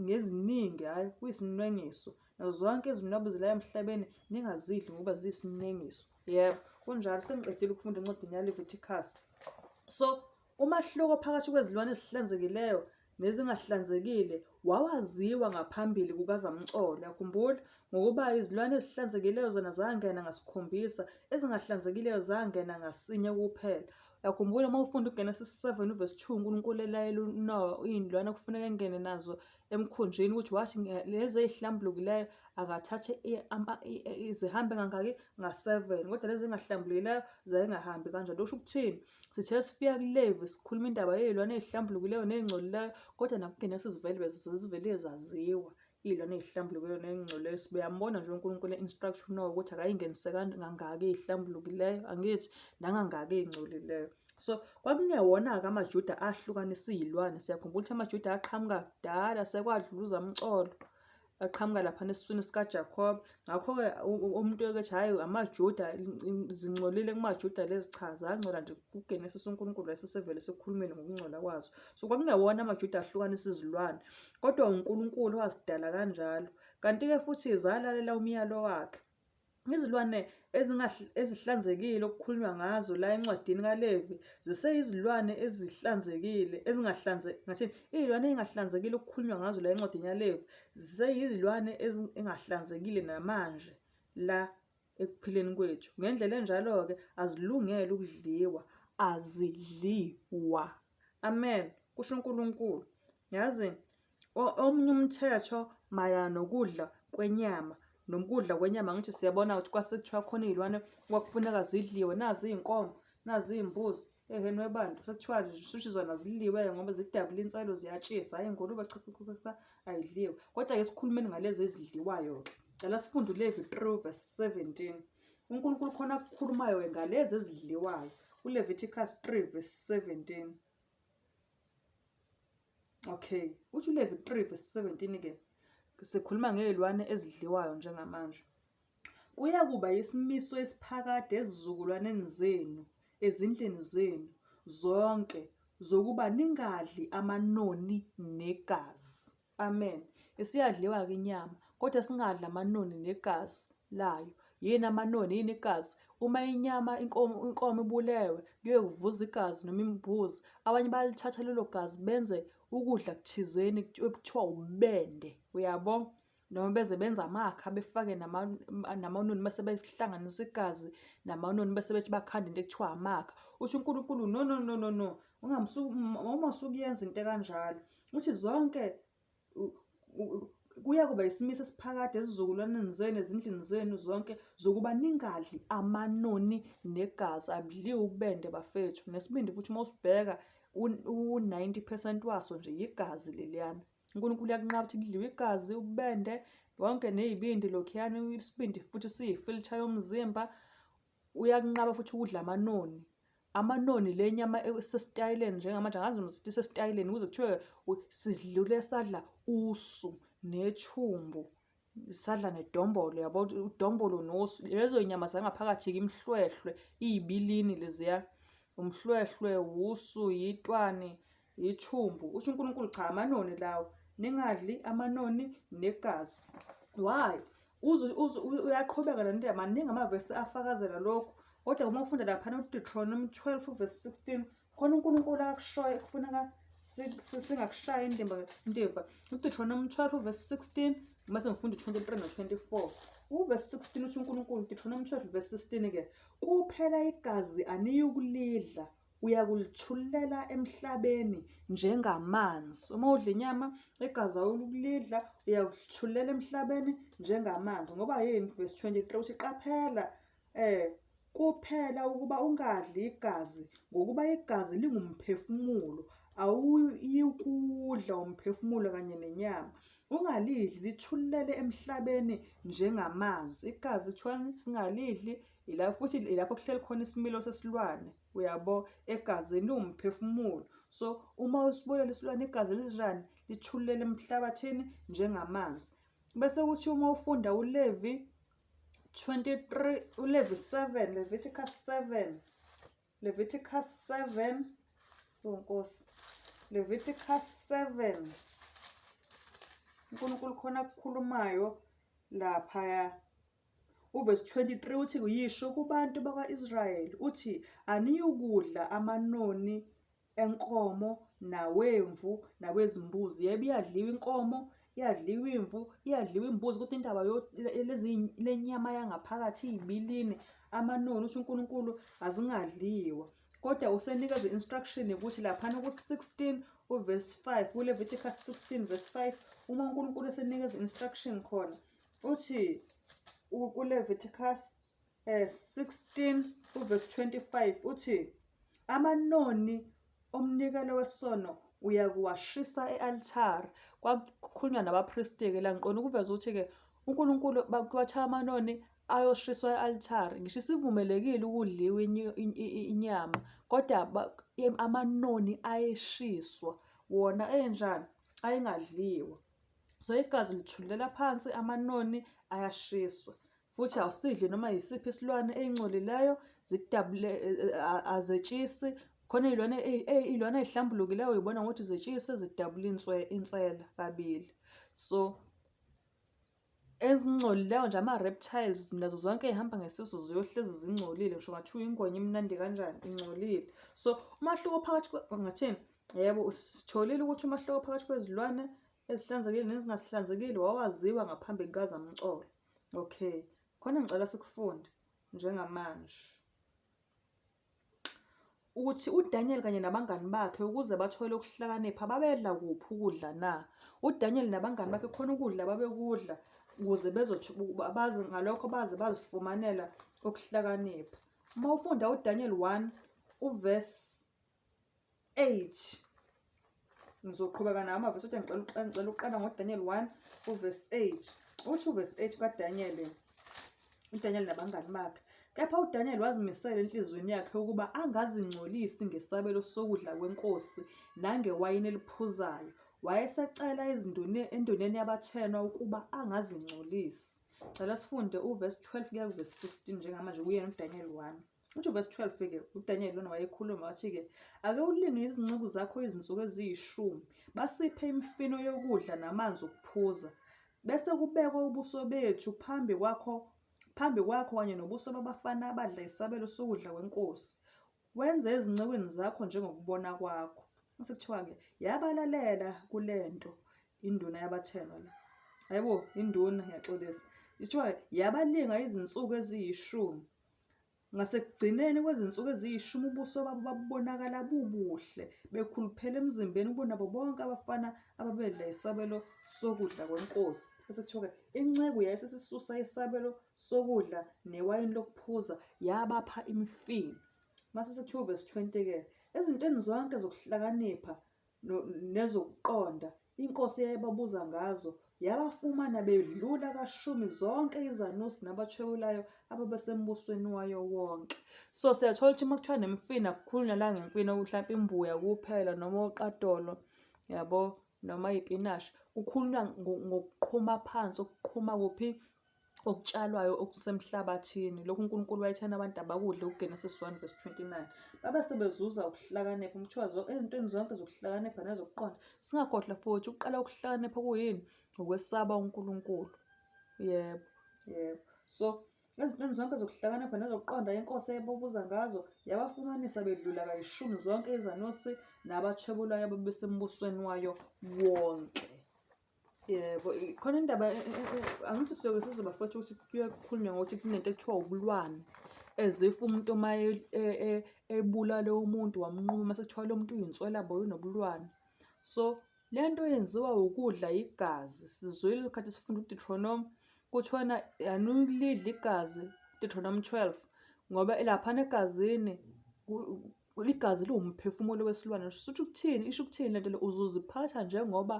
A: ngeziningi hhayi kuyisinengiso. Nazo zonke izinwabu zila emhlabeni ningazidli ngoba ziyisinengiso. Yebo, kunjalo sengiqedile ukufunda encwadini yaLeviticus. So Umahluko phakathi kwezilwane ezihlanzekileyo nezingahlanzekile wawaziwa ngaphambili kukaZamcolo. Uyakhumbula? Ngokuba izilwane ezihlanzekileyo zona zangena ngasikhombisa, ezingahlanzekileyo zangena ngasinye kuphela. Uyakhumbula uma ufunda uGenesis 7 uvesi 2 uNkulunkulu elayela uNowa iy'lwane okufuneka engene nazo emkhunjini ukuthi wathi lezi ey'hlambulukileyo akathathe zihambe ngangaki nga-seven kodwa lezi ey'ngahlambulukileyo zayingahambi kanjalo. Kusho ukuthini? Sithe sifika kuLevi sikhuluma indaba yey'lwane ey'hlambulukileyo ney'ngcolileyo kodwa nakuGenesis vele bezivele zaziwa iy'lwane ey'hlambulukileyo ney'ngcolileyo. Siyambona nje uNkulunkulu e-instruct uNowa ukuthi akayingenise kangaka ey'hlambulukileyo, angithi, nangangaka ey'ngcolileyo. So kwakungewona-ke amaJuda ahlukanisa iy'lwane. Siyakhumbula ukuthi amaJuda aqhamuka kudala sekwadlula uzamcolo. Aqhamuka laphana esiswini sikaJakobe. Ngakho-ke umuntu ekethi hhayi amaJuda zingcolile kumaJuda lezi cha zangcola nje kuGenesis uNkulunkulu wayesesevele sekukhulumile ngokungcola kwazo. So kwakungewona amaJuda ahlukanisa izilwane kodwa uNkulunkulu wazidala kanjalo. Kanti-ke futhi zalalela umyalo wakhe. Izilwane ezihlanzekile okukhulunywa ngazo la encwadini kaLevi ziseyizilwane ezihlanzekile ezingahlanzekile ngathini iy'lwane ey'ngahlanzekile okukhulunywa ngazo la encwadini yaLevi ziseyizilwane ezingahlanzekile namanje la ekuphileni kwethu. Ngendlela enjalo-ke azilungele ukudliwa, azidliwa. Amen, kusho uNkulunkulu. Yazi omunye umthetho mayelana nokudla kwenyama nokudla kwenyama ngithi siyabona ukuthi kwase kuthiwa khona iy'lwane kwakufuneka zidliwe nazi iy'nkomo nazi iy'mbuzi ehheni webantu sekuthiwa shuthi zona zidliwe ngoba zidabula inselo ziyatshisa hhayi ingulube cha cha cha ayidliwe kodwa-ke sikhulumeni ngalezi ezidliwayo-ke cela sifunde uLevi 3 verse 17 uNkulunkulu khona akukhulumayo-ke ngalezi ezidliwayo uLeviticus 3 verse 17 Okay, uthi uLevi 3 verse 17 ke sikhuluma ngezilwane ezidliwayo njengamanje. Kuyakuba yisimiso esiphakade ezizukulwaneni zenu, ezindlini zenu zonke zokuba ningadli amanoni negazi. Amen. Isiyadliwa-ke inyama, kodwa singadli amanoni negazi layo. Yini amanoni, yini igazi? Uma inyama inkomo inkomo ibulewe, kuye kuvuza igazi noma imbuzi. Abanye bayalithatha lelo gazi benze ukudla kuthizeni okuthiwa ubende, uyabo? Noma beze benze amakha befake namanoni bese behlanganisa igazi namanoni bese bethi bakhanda into ekuthiwa amakha. Usho uNkulunkulu no no no no no, uma usukuyenza into ekanjalo. Uthi zonke kuyakuba isimiso esiphakade ezizukulwaneni zenu ezindlini zenu zonke zokuba ningadli amanoni negazi. Akudliwa ububende bafethu. Nesibindi futhi uma usibheka u-90 percent waso nje yigazi leliyana. uNkulunkulu uyakunqaba ukuthi kudliwe igazi, ububende, yonke ney'bindi lokhuyana, isibindi futhi siyi-filter yomzimba. Uyakunqaba futhi ukudla amanoni. Amanoni le nyama esesitayeleni njengamanje angazi noma sithi isesitayeleni kuze kuthiwe sidlule sadla usu nethumbu sadla nedombolo yabo udombolo nosu lezo nyama zangaphakathi-ke imihlwehlwe iy'bilini leziya umhlwehlwe wusu yitwane yithumbu usho uNkulunkulu cha amanoni lawo ningadli amanoni negazi why uze uze uyaqhubeka le nto maningi amavesi afakazela lokhu kodwa uma ufunda laphana uDeuteronomy 12 verse 16 khona uNkulunkulu akakushoyo ekufuneka singakushayi indimba indiva uDeuteronomy 12 verse 16 mase ngifunda u-23 no-24 uverse 16 uthi uNkulunkulu Deuteronomy 12 verse 16 ke kuphela igazi aniyukulidla Uyakulithululela emhlabeni njengamanzi. Uma udla inyama, igazi awulikulidla, uyakulithululela emhlabeni njengamanzi. Ngoba yini? Verse 23 uthi qaphela kuphela ukuba ungadli igazi, ngokuba igazi lingumphefumulo, awuyikudla umphefumulo kanye nenyama. Ungalidli, lithululele emhlabeni njengamanzi. Igazi kuthiwani? Singalidli, ila futhi ilapho kuhleli khona isimilo sesilwane. Uyabo, egazini liwumphefumulo. So uma usibulele isilwane igazi lizinjani? Lithulele emhlabathini njengamanzi. Bese kuthi uma ufunda uLevi 23, uLevi 7, Leviticus 7, Leviticus 7, oh Nkosi, Leviticus 7, uNkulunkulu khona akukhulumayo laphaya. Uvesi 23 uthi yisho kubantu bakwa-Israyeli uthi aniyukudla amanoni enkomo nawemvu nawezimbuzi. Yebo iyadliwa inkomo, iyadliwa imvu, iyadliwa imbuzi kodwa indaba lezi lenyama yangaphakathi iyibilini amanoni usho uNkulunkulu azingadliwa. Kodwa usenikeza i-instruction ukuthi laphana ku-16 uverse 5 kuLeviticus 16 verse 5 uma uNkulunkulu esenikeza i-instruction khona uthi kuLeviticus 16 uverse 25 uthi amanoni omnikelo wesono uyakuwashisa e-altare. Kwakukhulunywa nabapristi-ke la, ngiqonda ukuveza ukuthi-ke uNkulunkulu bakuwatha amanoni ayoshiswa e-altare. Ngisho isivumelekile ukudliwa inyama, kodwa amanoni ayeshiswa wona enjani ayengadliwa. So igazi lithululela phansi, amanoni ayashiswa. Futhi awusidli noma yisiphi isilwane ey'ngcolileyo, zidabule azetshisi. Khona iy'lwane iy'lwane ey'hlambulukileyo uy'bona ngokuthi zetshise zidabule insela kabili. So ezingcolileyo nje ama-reptiles nazo zonke ey'hamba ngesisu ziyohlezi zingcolile ngisho ngathiwa ingwenya imnandi kanjani ingcolile. So umahluko phakathi ngathini? Yebo, sitholile ukuthi umahluko phakathi kwezilwane ezihlanzekile nezingahlanzekile wawaziwa ngaphambi kukazamcolo. Okay. Khona ngicela sikufunde njengamanje. Ukuthi uDaniel kanye nabangani bakhe ukuze bathole ukuhlakanipha babedla kuphi ukudla na? UDaniel nabangani bakhe khona ukudla babekudla ukuze bazi ngalokho baze bazifumanela ukuhlakanipha. Uma ufunda uDaniel 1 uverse 8 ngizoqhubeka nawo amavesi kodwa ngicela ngicela ukuqala ngoDaniel 1 uverse 8 uthi uverse 8 kaDaniel uDaniel nabangani bakhe kepha uDaniel wazimisela enhliziyweni yakhe ukuba angazingcolisi ngesabelo sokudla kwenkosi nangewayini eliphuzayo wayesecela ezinduneni enduneni yabathenwa ukuba angazingcolisi cela sifunde uverse 12 kuya kuverse 16 njengamanje kuyena uDaniel 1 Uthi verse 12-ke uDaniel lona wayekhuluma wathi-ke ake ulinge izinceku zakho izinsuku eziyishumi basiphe imifino yokudla namanzi okuphuza bese kubekwa ubuso bethu phambi kwakho phambi kwakho kanye nobuso babafana abadla isabelo sokudla kwenkosi wenze ezincekwini zakho njengokubona kwakho mase kuthiwa-ke yabalalela kule nto induna yabathenwa le hayibo induna ngiyaxolisa kuthiwa yabalinga izinsuku eziyishumi Ngasekugcineni kwezinsuku eziyishumi ubuso babo babubonakala bubuhle, bekhuluphele emzimbeni kunabo bonke abafana ababedla isabelo sokudla kwenkosi. Bese kuthiwa-ke inceku yayisisisusa isabelo sokudla newayini lokuphuza yabapha imifino. Mase sekuthiwa uvesi 20-ke, ezintweni zonke zokuhlakanipha nezokuqonda inkosi eyayibabuza ngazo, yabafumana bedlula kashumi zonke izanusi nabathwebulayo ababesembusweni wayo wonke. So siyathola ukuthi uma kuthiwa nemfino akukhulunywa la ngemfino mhlampe imbuya kuphela noma oqadolo yabo noma iy'pinashi kukhulunywa ngokuqhuma phansi okuqhuma kuphi okutshalwayo okusemhlabathini lokhu uNkulunkulu wayethena abantu abakudle uGenesis 1 verse 29 babe sebezuza ukuhlakanipha kuthiwa ezintweni zonke zokuhlakanipha nezokuqonda singakhohlwa futhi ukuqala ukuhlakanipha kuyini ukwesaba uNkulunkulu yebo yebo so ezintweni zonke zokuhlakanipha nezokuqonda inkosi eyayibabuza ngazo yabafumanisa bedlula kayishumi zonke izanusi nabathwebulayo ababesembusweni wayo wonke Yebo, khona indaba e, e, e, angithi siyoke size bafowethu ukuthi kuye kukhulunywe ngokuthi kunento ekuthiwa ubulwane as if umuntu uma ebulale umuntu wamnquma mase kuthiwa lo muntu uyinswelaboya unobulwane. So le nto yenziwa ukudla igazi, sizwile isikhathi sifunda uDeuteronomy kuthiwana anilidli igazi, Deuteronomy 12 ngoba laphana egazini Igazi liwumphefumulo wesilwane. Sisho ukuthini? Isho ukuthini lento le? Uzoziphatha njengoba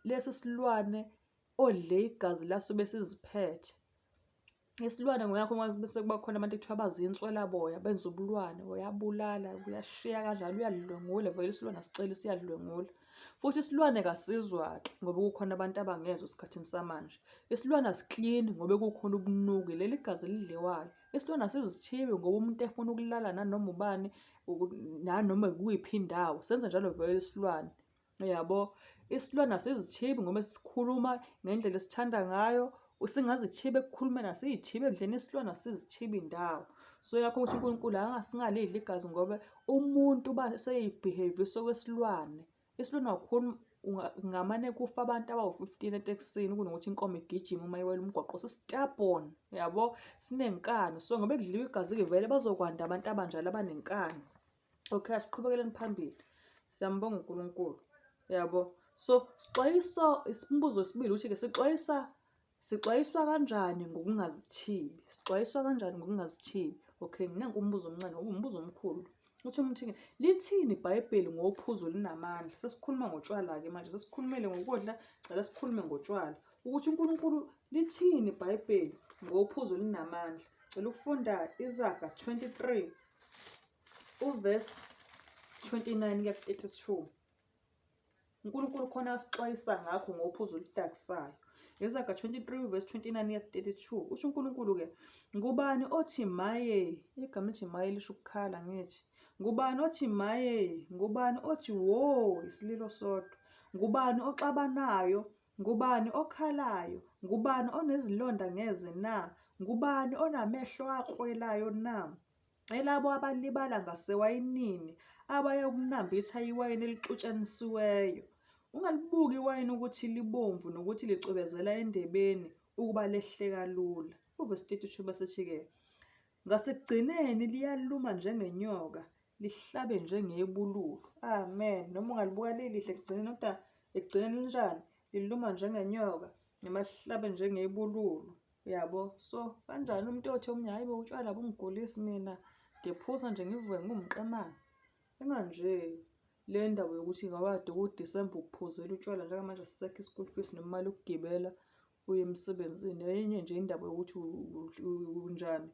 A: lesi silwane odle igazi laso besiziphethe. Isilwane ngoyakho bese kuba khona abantu ekuthiwa bazinswelaboya benza ubulwane, uyabulala, uyashiya kanjalo, uyadlwengula vele isilwane asiceli siyadlwengula. Futhi isilwane kasizwa-ke ngoba kukhona abantu abangezwa esikhathini samanje. Isilwane asiklini ngoba kukhona ubunuku, leli gazi elidliwayo. Isilwane asizithibi ngoba umuntu efuna ukulala nanoma ubani nanoma ikuyiphi indawo. Senza njalo vele isilwane. Uyabo? Isilwane asizithibi ngoba sikhuluma ngendlela esithanda ngayo. Singazithiba ekukhulumeni, asiyithibi ekudleni isilwane asizithibi indawo. So yakho ukuthi uNkulunkulu angasingalidli igazi ngoba umuntu uba seyibhiheyivisa okwesilwane. Isilwane kakhulu ngamane kufa abantu abawu-15 etekisini kunokuthi inkomo igijime uma iwela umgwaqo. Si-stubborn, yabo? Sinenkani. So ngoba kudliwa igazi-ke vele bazokwanda abantu abanjalo abanenkani. Okay, asiqhubekeleni phambili. Siyambonga uNkulunkulu. Yabo? So sixwayiswa isibuzo sibili ukuthi-ke sixwayisa Sixwayiswa kanjani ngokungazithibi? Sixwayiswa kanjani ngokungazithibi? Okay, nginanku umbuzo omncane ngoba umbuzo omkhulu. Uthi umuntu lithini iBhayibheli ngophuzo olunamandla? Sesikhuluma ngotshwala-ke manje, sesikhulumele ngokudla, cela sikhulume ngotshwala. Ukuthi uNkulunkulu lithini iBhayibheli ngophuzo olunamandla? Cela ukufunda Izaga 23 uverse 29 kuya ku-32. uNkulunkulu khona asixwayisa ngakho ngophuzo oludakisayo. Izaga 23 verse 29 kuya 32 usho uNkulunkulu-ke ngubani othi maye igama elithi maye lisho ukukhala ngithi ngubani othi maye ngubani othi wo isililo sodwa ngubani oxabanayo ngubani okhalayo ngubani onezilonda ngeze na ngubani onamehlo akrwelayo na Elabo abalibala ngasewayinini, abayakunambitha iwayini elixutshanisiweyo. Ungalibuki iwayini ukuthi libomvu nokuthi licwebezela endebeni ukuba lehle kalula. Uvesi 32 bese-ke, ngasekugcineni liyaluma njengenyoka, lihlabe njengebululu. Amen. Noma ungalibuka lilihle ekugcineni, kodwa ekugcineni linjani? Liluma njengenyoka noma lihlabe njengebululu. Uyabo? So kanjani umuntu othi omunye, hhayi bo utshwala bungigulisi mina, ngiphuza nje ngivuke ngiwumqemane. Enganje le ndaba yokuthi ngawade kuDisemba ukuphuzela utshwala njengamanje sisekho i-school fees noma imali yokugibela uye emsebenzini. Enye nje indaba yokuthi unjani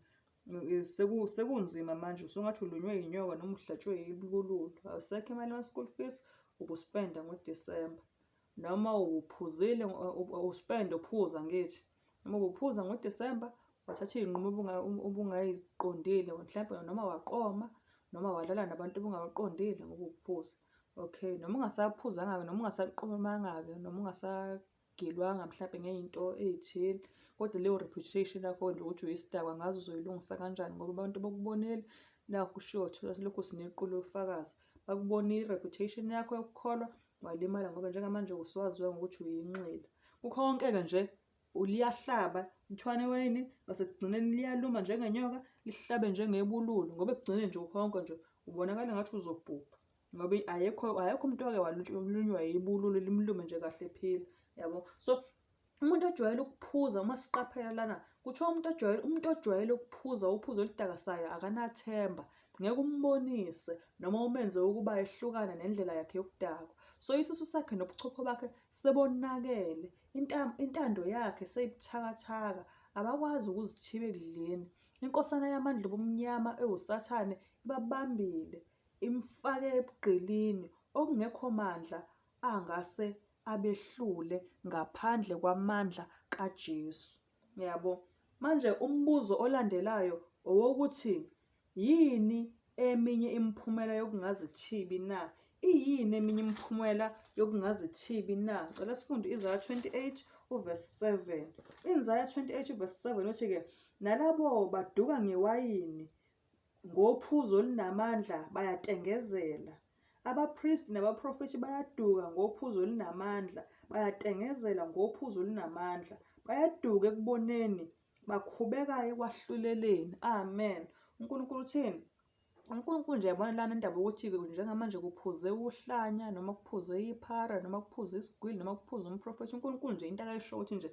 A: sekunzima manje usungathi ulunywe yinyoka noma uhlatshwe ibululu. Awusekho imali yama-school fees ubuspenda ngoDisemba. Noma uphuzile uspende uphuza ngithi. Noma ubuphuza ngoDisemba wathatha iy'nqumo obungayiqondile mhlampe noma waqoma noma walala nabantu obungabaqondile ngoba ubuphuza. Okay, noma ungasaphuzanga-ke noma ungasaqomanga-ke noma ungasagilwanga mhlampe ngey'nto ey'thile kodwa leyo reputation yakho nje ukuthi uyisidakwa angazi uzoyilungisa kanjani ngoba abantu bakubonile nakhu kushiwo thina silokhu sinequlu lobufakazi. Bakubonile i-reputation yakho yokukholwa walimala ngoba njengamanje usuwaziwa ngokuthi uyinxila. Kukho konke-ke nje liyahlaba mthwane wayini ngasekugcineni liyaluma njengenyoka lihlabe njengebululu ngoba ekugcineni nje ukhonko nje ubonakala ngathi uzobhubha ngoba ayekho ayekho umuntu wake walunywa yibululu limlume nje kahle phila yabo. So umuntu ojwayele ukuphuza uma siqaphela lana kuthiwa umuntu ojwayele ukuphuza uphuzo oludakasayo akanathemba, ngeke umbonise noma umenze ukuba ehlukane nendlela yakhe yokudakwa. So isisu sakhe nobuchopho bakhe sebonakele, intando yakhe seyibuthakathaka, abakwazi ukuzithiba ekudleni. Inkosana yamandla obumnyama ewuSathane ibabambile, imfake ebugqilini okungekho mandla angase abehlule ngaphandle kwamandla kaJesu. Yabo. Manje umbuzo olandelayo owokuthi yini eminye imiphumela yokungazithibi na? Iyini eminye imiphumela yokungazithibi na? Cela sifunde Isaya 28 uverse 7. Isaya 28 uverse 7 uthi-ke, nalabo baduka ngewayini, ngophuzo olunamandla bayatengezela. Abapristi nabaprofethi bayaduka ngophuzo olunamandla, bayatengezela ngophuzo olunamandla. Bayaduka ekuboneni, bakhubeka ekwahluleleni. Amen. UNkulunkulu uthini? UNkulunkulu nje yabona lana indaba yokuthi-ke njengamanje kuphuze uhlanya noma kuphuze iphara noma kuphuze isigwili noma kuphuze umprofethi. UNkulunkulu nje into akayisho ukuthi nje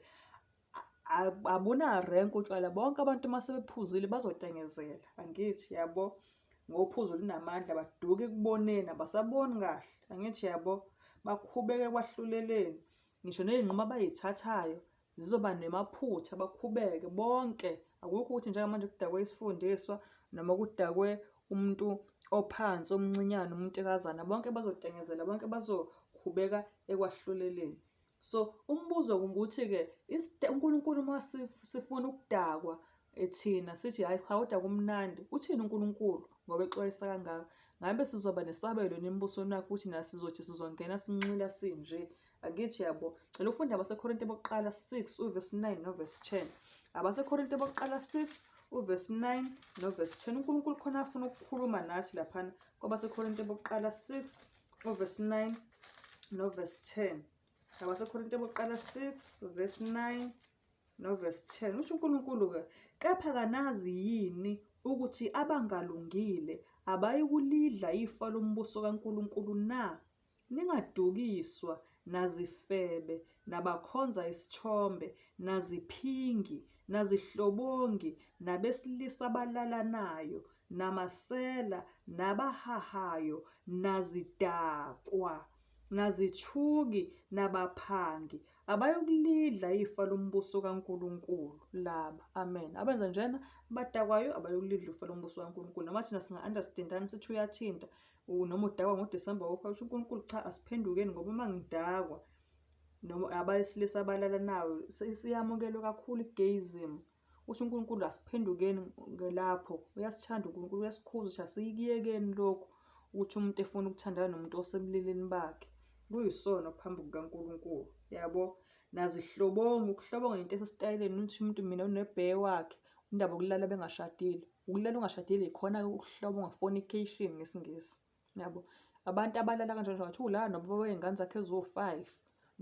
A: abunarenki utshwala, bonke abantu uma sebephuzile bazotengezela, angithi yabo, ngophuzo olunamandla baduke ekuboneni, abasaboni kahle, angithi yabo, bakhubeke ekwahluleleni. Ngisho ney'nqumo abay'thathayo zizoba nemaphutha, bakhubeke bonke. Akukho ukuthi njengamanje kudakwe isifundiswa noma kudakwe umuntu ophansi omncinyane, umuntukazana, bonke bazotengezela, bonke bazokhubeka ekwahluleleni. So umbuzo ukuthi-ke uNkulunkulu uma sifuna ukudakwa thina sithi hhayi cha kodwa kumnandi, uthini uNkulunkulu ngoba exwayisa kangaka? Ngabe sizoba nesabelo yini embusweni wakhe ukuthi nathi sizothi sizongena sinxila sinje? Angithi yabo. Cela ufunde abaseKorinte bokuqala 6 uvesi 9 novesi 10. AbaseKorinte bokuqala 6 uvesi 9 novesi 10. uNkulunkulu khona afuna ukukhuluma nathi laphana kwabaseKorinte bokuqala 6 uvesi 9 novesi 10. AbaseKorinte bokuqala 6 verse 9 novesi 10. Usho uNkulunkulu-ke, kepha kanazi yini ukuthi abangalungile abayikulidla ifa lombuso kaNkulunkulu na? Ningadukiswa nazifebe, nabakhonza isithombe, naziphingi, nazihlobongi, nabesilisa abalalanayo, namasela, nabahahayo, nazidakwa, nazithuki, nabaphangi, abayokulidla ifa lombuso kaNkulunkulu laba. Amen. Abenza njena abadakwayo abayokulidla ifa lombuso kaNkulunkulu. Noma thina singa-understandani sithi uyathinta noma udakwa ngoDisemba wokho, usho uNkulunkulu cha asiphendukeni ngoba uma ngidakwa noma abesilisa abalalanayo siyamukelwe kakhulu i-gayism. Usho uNkulunkulu asiphendukeni lapho. Uyasithanda uNkulunkulu, uyasikhuza ukuthi asikuyekeni lokhu ukuthi umuntu efuna ukuthandana nomuntu osebulilini bakhe. Kuyisono phambi kukaNkulunkulu, yabo. Nazihlobongi, ukuhlobonga into esesitayeleni ukuthi umuntu mina unebheya wakhe, indaba yokulala bengashadile. Ukulala ungashadile yikhona-ke ukuhlobonga, fornication ngesiNgisi, yabo. Abantu abalala kanjalo nje ungathi ulala nobaba wey'ngane zakhe eziwu-5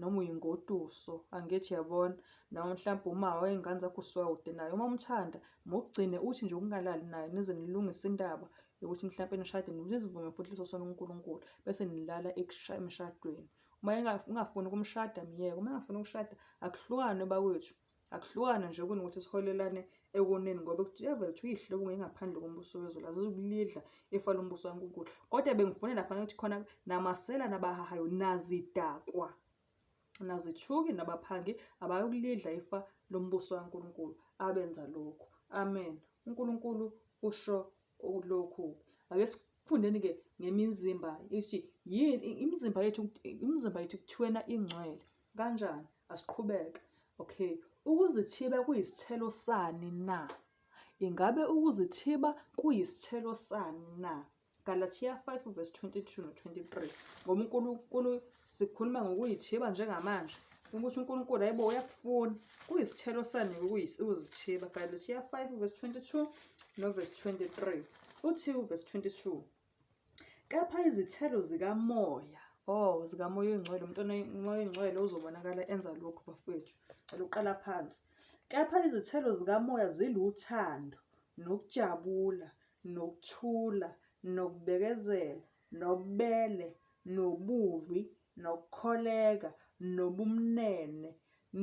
A: noma uyingoduso, angithi yabona, noma mhlawumbe uma wey'ngane zakho usuka kude naye. Uma umthanda, mukugcine uthi nje ukungalali naye nize nilungise indaba yokuthi mhlawumpe nishade, nizivume futhi leso sono kuNkulunkulu bese nilala emshadweni. Uma ungafuni ukumshada myeke, uma engafuni ukushada akuhlukanwe bakwethu. Akuhlukane nje kunokuthi siholelane ekoneni ngoba kuyavela kuthiwa iy'hlobo ngengaphandle kombuso wezulu azizukulidla ifa lombuso kaNkulunkulu. Kodwa bengifuna laphana ukuthi khona namasela nabahahayo nazidakwa nazithuki nabaphangi abayokulidla ifa lombuso kaNkulunkulu abenza lokhu. Amen. UNkulunkulu usho lokhu. Ake sifundeni-ke ngemizimba ithi yini imizimba yethu imizimba yethu kuthiwena ingcwele. Kanjani? Asiqhubeke. Okay. Ukuzithiba kuyisithelo sani na? Ingabe ukuzithiba kuyisithelo sani na? Galathiya 5 verse 22 no 23. Ngoba uNkulunkulu sikhuluma ngokuyithiba njengamanje. Ukuthi uNkulunkulu ayibo uyakufuna. Kuyisithelo sani ukuzithiba? Galathiya 5 verse 22 no verse 23. Uthi uverse 22 Kepha izithelo zikaMoya, oh, zikaMoya oNgcwele, umuntu onoMoya oNgcwele uzobonakala enza lokhu bafowethu. Cela uqala phansi. Kepha izithelo zikaMoya ziluthando, nokujabula, nokuthula, nokubekezela, nobubele, nobuvi, nokukholeka, nobumnene,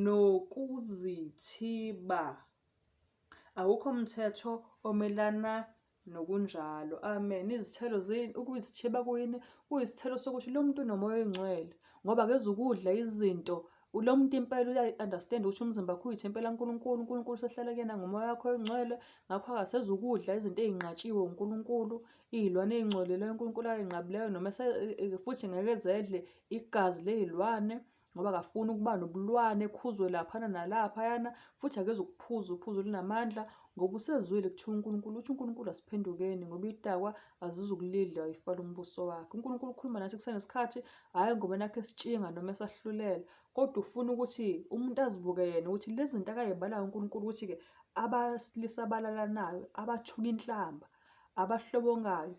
A: nokuzithiba. Awukho mthetho omelana Nokunjalo. Amen. Izithelo zini? Ukuzithiba kuyini? Kuyisithelo sokuthi lo muntu unomoya oyingcwele ngoba akezukudla izinto lo muntu impela uyayi-understand ukuthi umzimba wakhe uyithempela kaNkulunkulu, uNkulunkulu usehlala kuyena ngomoya wakhe oyingcwele, ngakho akasezukudla izinto ey'nqatshiwe uNkulunkulu, iy'lwane ey'ngcolileyo uNkulunkulu ay'nqabileyo noma futhi ngeke zedle igazi ley'lwane. ngoba akafuni ukuba nobulwane ekhuzwe laphana nalaphayana futhi akezukuphuza uphuzo olunamandla ngoba usezwile kuthiwa uNkulunkulu uthi uNkulunkulu asiphendukeni ngoba idakwa azizukulidla ifa lombuso wakhe. uNkulunkulu ukhuluma nathi kusenesikhathi hhayi ngoba nakho esitshinga noma esahlulela kodwa ufuna ukuthi umuntu azibuke yena ukuthi lezi zinto akayibalayo uNkulunkulu ukuthi-ke abasilisa abalalanayo abathuka inhlamba abahlobongayo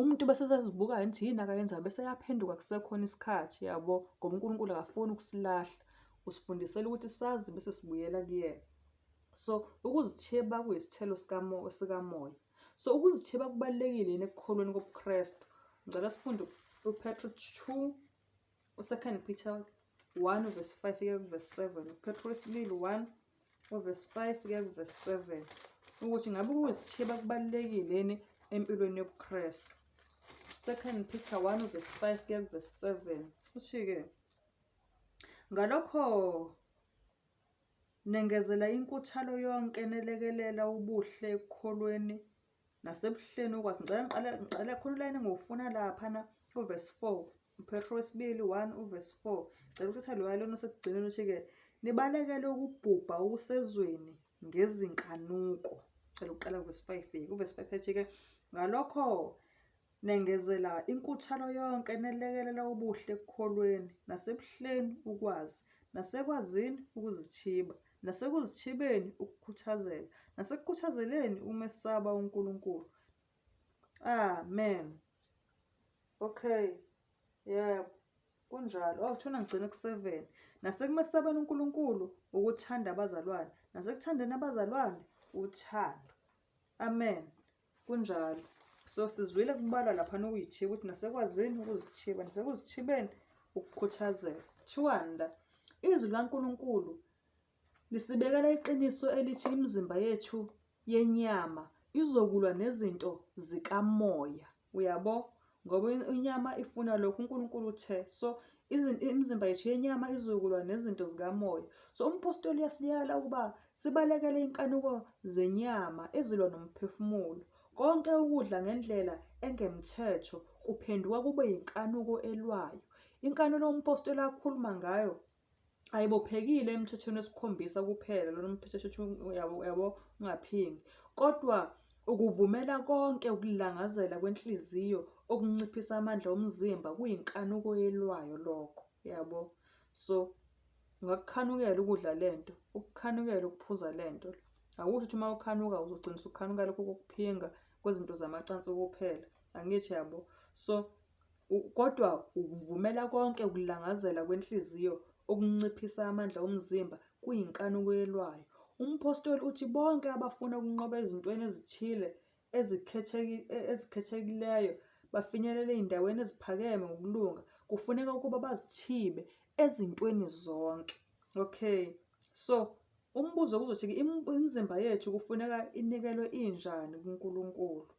A: Umuntu bese sezibuka yini ukuthi yini akayenzayo bese eyaphenduka kusekhona isikhathi yabo ngoba uNkulunkulu akafuni ukusilahla usifundisela ukuthi sazi bese sibuyela kuyena. So ukuzithiba kuyisithelo sikamoya. So ukuzithiba kubalulekile yini ekukholweni kobuKristu? Ngicela sifunde uPetru 2 uSecond Peter 1 verse 5 kuya kuverse 7. UPetru wesibili 1 uverse 5 kuya kuverse 7 ukuthi ngabe ukuzithiba kubalulekile yini empilweni yobuKristu. Second Peter 1 verse 5 kuya kuverse 7 uthi-ke ngalokho nengezela inkuthalo yonke nelekelela ubuhle ekukholweni nasebuhleni ukwazi ngicela ngiqale ngiqale khona ulayini engiwufuna laphana uverse 4 uPetro wesibili 1 uverse 4 ngicela ukuthatha loya lona osekugcineni uthi-ke nibalekele ukubhubha okusezweni ngezinkanuko cela ukuqala uverse 5 uverse 5 ethi-ke ngalokho nengezela inkuthalo yonke nelekelela ubuhle ekukholweni nasebuhleni ukwazi nasekwazini ukuzithiba nasekuzithibeni ukukhuthazela, nasekukhuthazeleni ukumesaba uNkulunkulu. Amen. Okay. Yebo. Kunjalo. Oh, thona ngigcine ku-7. Nasekumesabeni uNkulunkulu ukuthanda abazalwane, nasekuthandeni abazalwane uthando. Amen. Kunjalo. So sizwile kubalwa laphana ukuyithiba ukuthi nasekwazini ukuzithiba, nasekuzithibeni ukukhuthazela. Kuthiwani la? Izwi likaNkulunkulu lisibekela iqiniso elithi imizimba yethu yenyama izokulwa nezinto zikamoya. Uyabo? Ngoba inyama ifuna lokhu uNkulunkulu uthe. So imizimba yethu yenyama izokulwa nezinto zikamoya. So umphostoli uyasiyala ukuba sibalekele inkanuko zenyama ezilwa nomphefumulo. Konke ukudla ngendlela engemthetho kuphenduka kube yinkanuko elwayo. Inkanuko umphostoli akhuluma ngayo ayibophekile emthethweni wesikhombisa kuphela lona umthetho yabo yabo ungaphingi kodwa ukuvumela konke ukulangazela kwenhliziyo okunciphisa amandla omzimba kuyinkanuko yelwayo lokho yabo so ungakukhanukela ukudla lento ukukhanukela ukuphuza lento akusho ukuthi uma ukhanuka uzogcina usukhanuka lokho kokuphinga kwezinto zamacansi kuphela angithi yabo so Kodwa ukuvumela konke ukulangazela kwenhliziyo okunciphisa amandla omzimba kuyinkanuko elwayo. Umphostoli uthi bonke abafuna ukunqoba ezintweni ezithile ezikhethekileyo bafinyelele ey'ndaweni eziphakeme ngokulunga, kufuneka ukuba bazithibe ezintweni zonke. Okay, so umbuzo kuzothi-ke imizimba yethu kufuneka inikelwe injani kuNkulunkulu?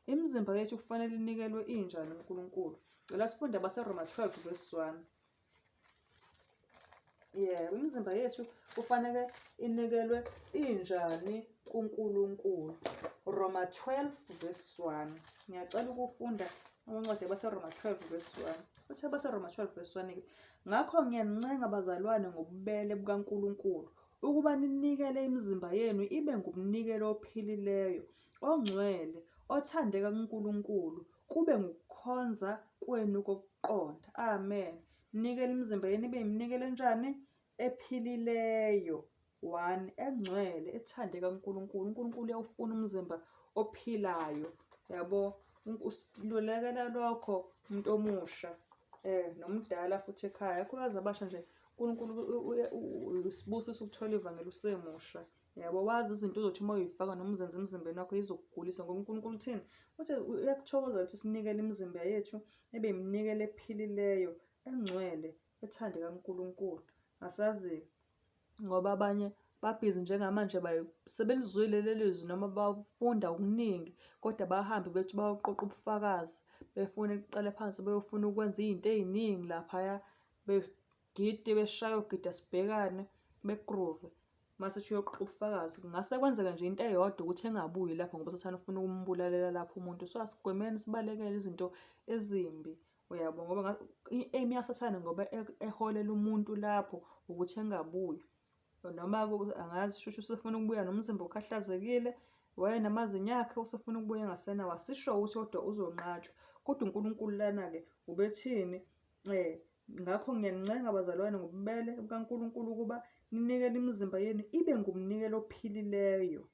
A: Imizimba yethu kufanele inikelwe injani kuNkulunkulu? Cela sifunde abaseRoma 12 verse 1. Yebo, imizimba yethu kufanele inikelwe injani kuNkulunkulu. Roma 12 verse 1. Ngiyacela ukufunda incwadi yabaseRoma 12 verse 1. Uthi abaseRoma 12 verse 1-ke, ngakho ngiyanincenga bazalwane ngobubele bukaNkulunkulu ukuba ninikele imizimba yenu ibe ngumnikelo ophilileyo, ongcwele, othandeka kuNkulunkulu, kube ngukukhonza kwenu kokuqonda. Amen. Nikela imizimba yenu ibe iminikelo enjani? Ephilileyo. One, engcwele, ethandeka kuNkulunkulu. UNkulunkulu uyawufuna umzimba ophilayo. Yabo, usilulekela lokho umuntu omusha nomdala futhi ekhaya. Kakhulukazi abasha nje, uNkulunkulu usibusisa ukuthola ivangeli usemusha. Yabo, wazi izinto ozothi uma uyifaka noma uzenza emzimbeni wakho izokugulisa ngoba uNkulunkulu uthini? Uthi uyakuthokoza ukuthi sinikele imizimba yethu ibe iminikelo ephilileyo, engcwele, ethandeka kuNkulunkulu. Asazi ngoba abanye babhizi njengamanje sebelizwile leli zwi noma bafunda okuningi kodwa bahambe bethi bayoqoqa ubufakazi befune kuqale phansi beyofuna ukwenza iy'nto ey'ningi laphaya begide beshaye ogida sibhekane begroove. Mase ethi uyoqoqa ubufakazi kungase kwenzeke nje into eyodwa ukuthi engabuyi lapho ngoba uSathane ufuna ukumbulalela lapho umuntu. So asigwemeni sibalekele izinto ezimbi uyabo ngoba i-aim yaSathane ngoba eholela umuntu lapho ukuthi engabuyi. Noma angazi shushu usefuna ukubuya nomzimba okhahlazekile wayenamazinyo akhe usefuna ukubuya engasenawo asisho ukuthi kodwa uzonqatshwa. Kodwa uNkulunkulu lana-ke ubethini Ngakho ngiyanincenga bazalwane ngobubele bukaNkulunkulu ukuba ninikele imizimba yenu ibe ngumnikelo ophilileyo,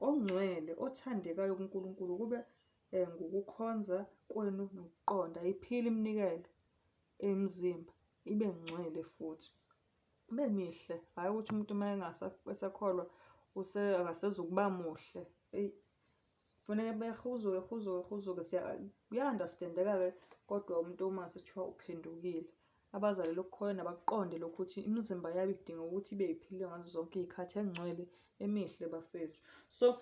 A: ongcwele, othandekayo kuNkulunkulu, kube ngukukhonza kwenu nokuqonda. Ayiphile iminikelo eyimizimba, ibe ngcwele futhi. Ibe mihle, hhayi ukuthi umuntu uma esekholwa akasezukuba muhle. Eyi. Kufuneka behuzuke huzuke huzuke kuya-understand-eka-ke kodwa umuntu uma sekuthiwa uphendukile. Abazali lokukholwa abakuqonde lokhu ukuthi imizimba yabo idinga ukuthi ibe iphilile ngazo zonke iy'khathi engcwele emihle bafethu. So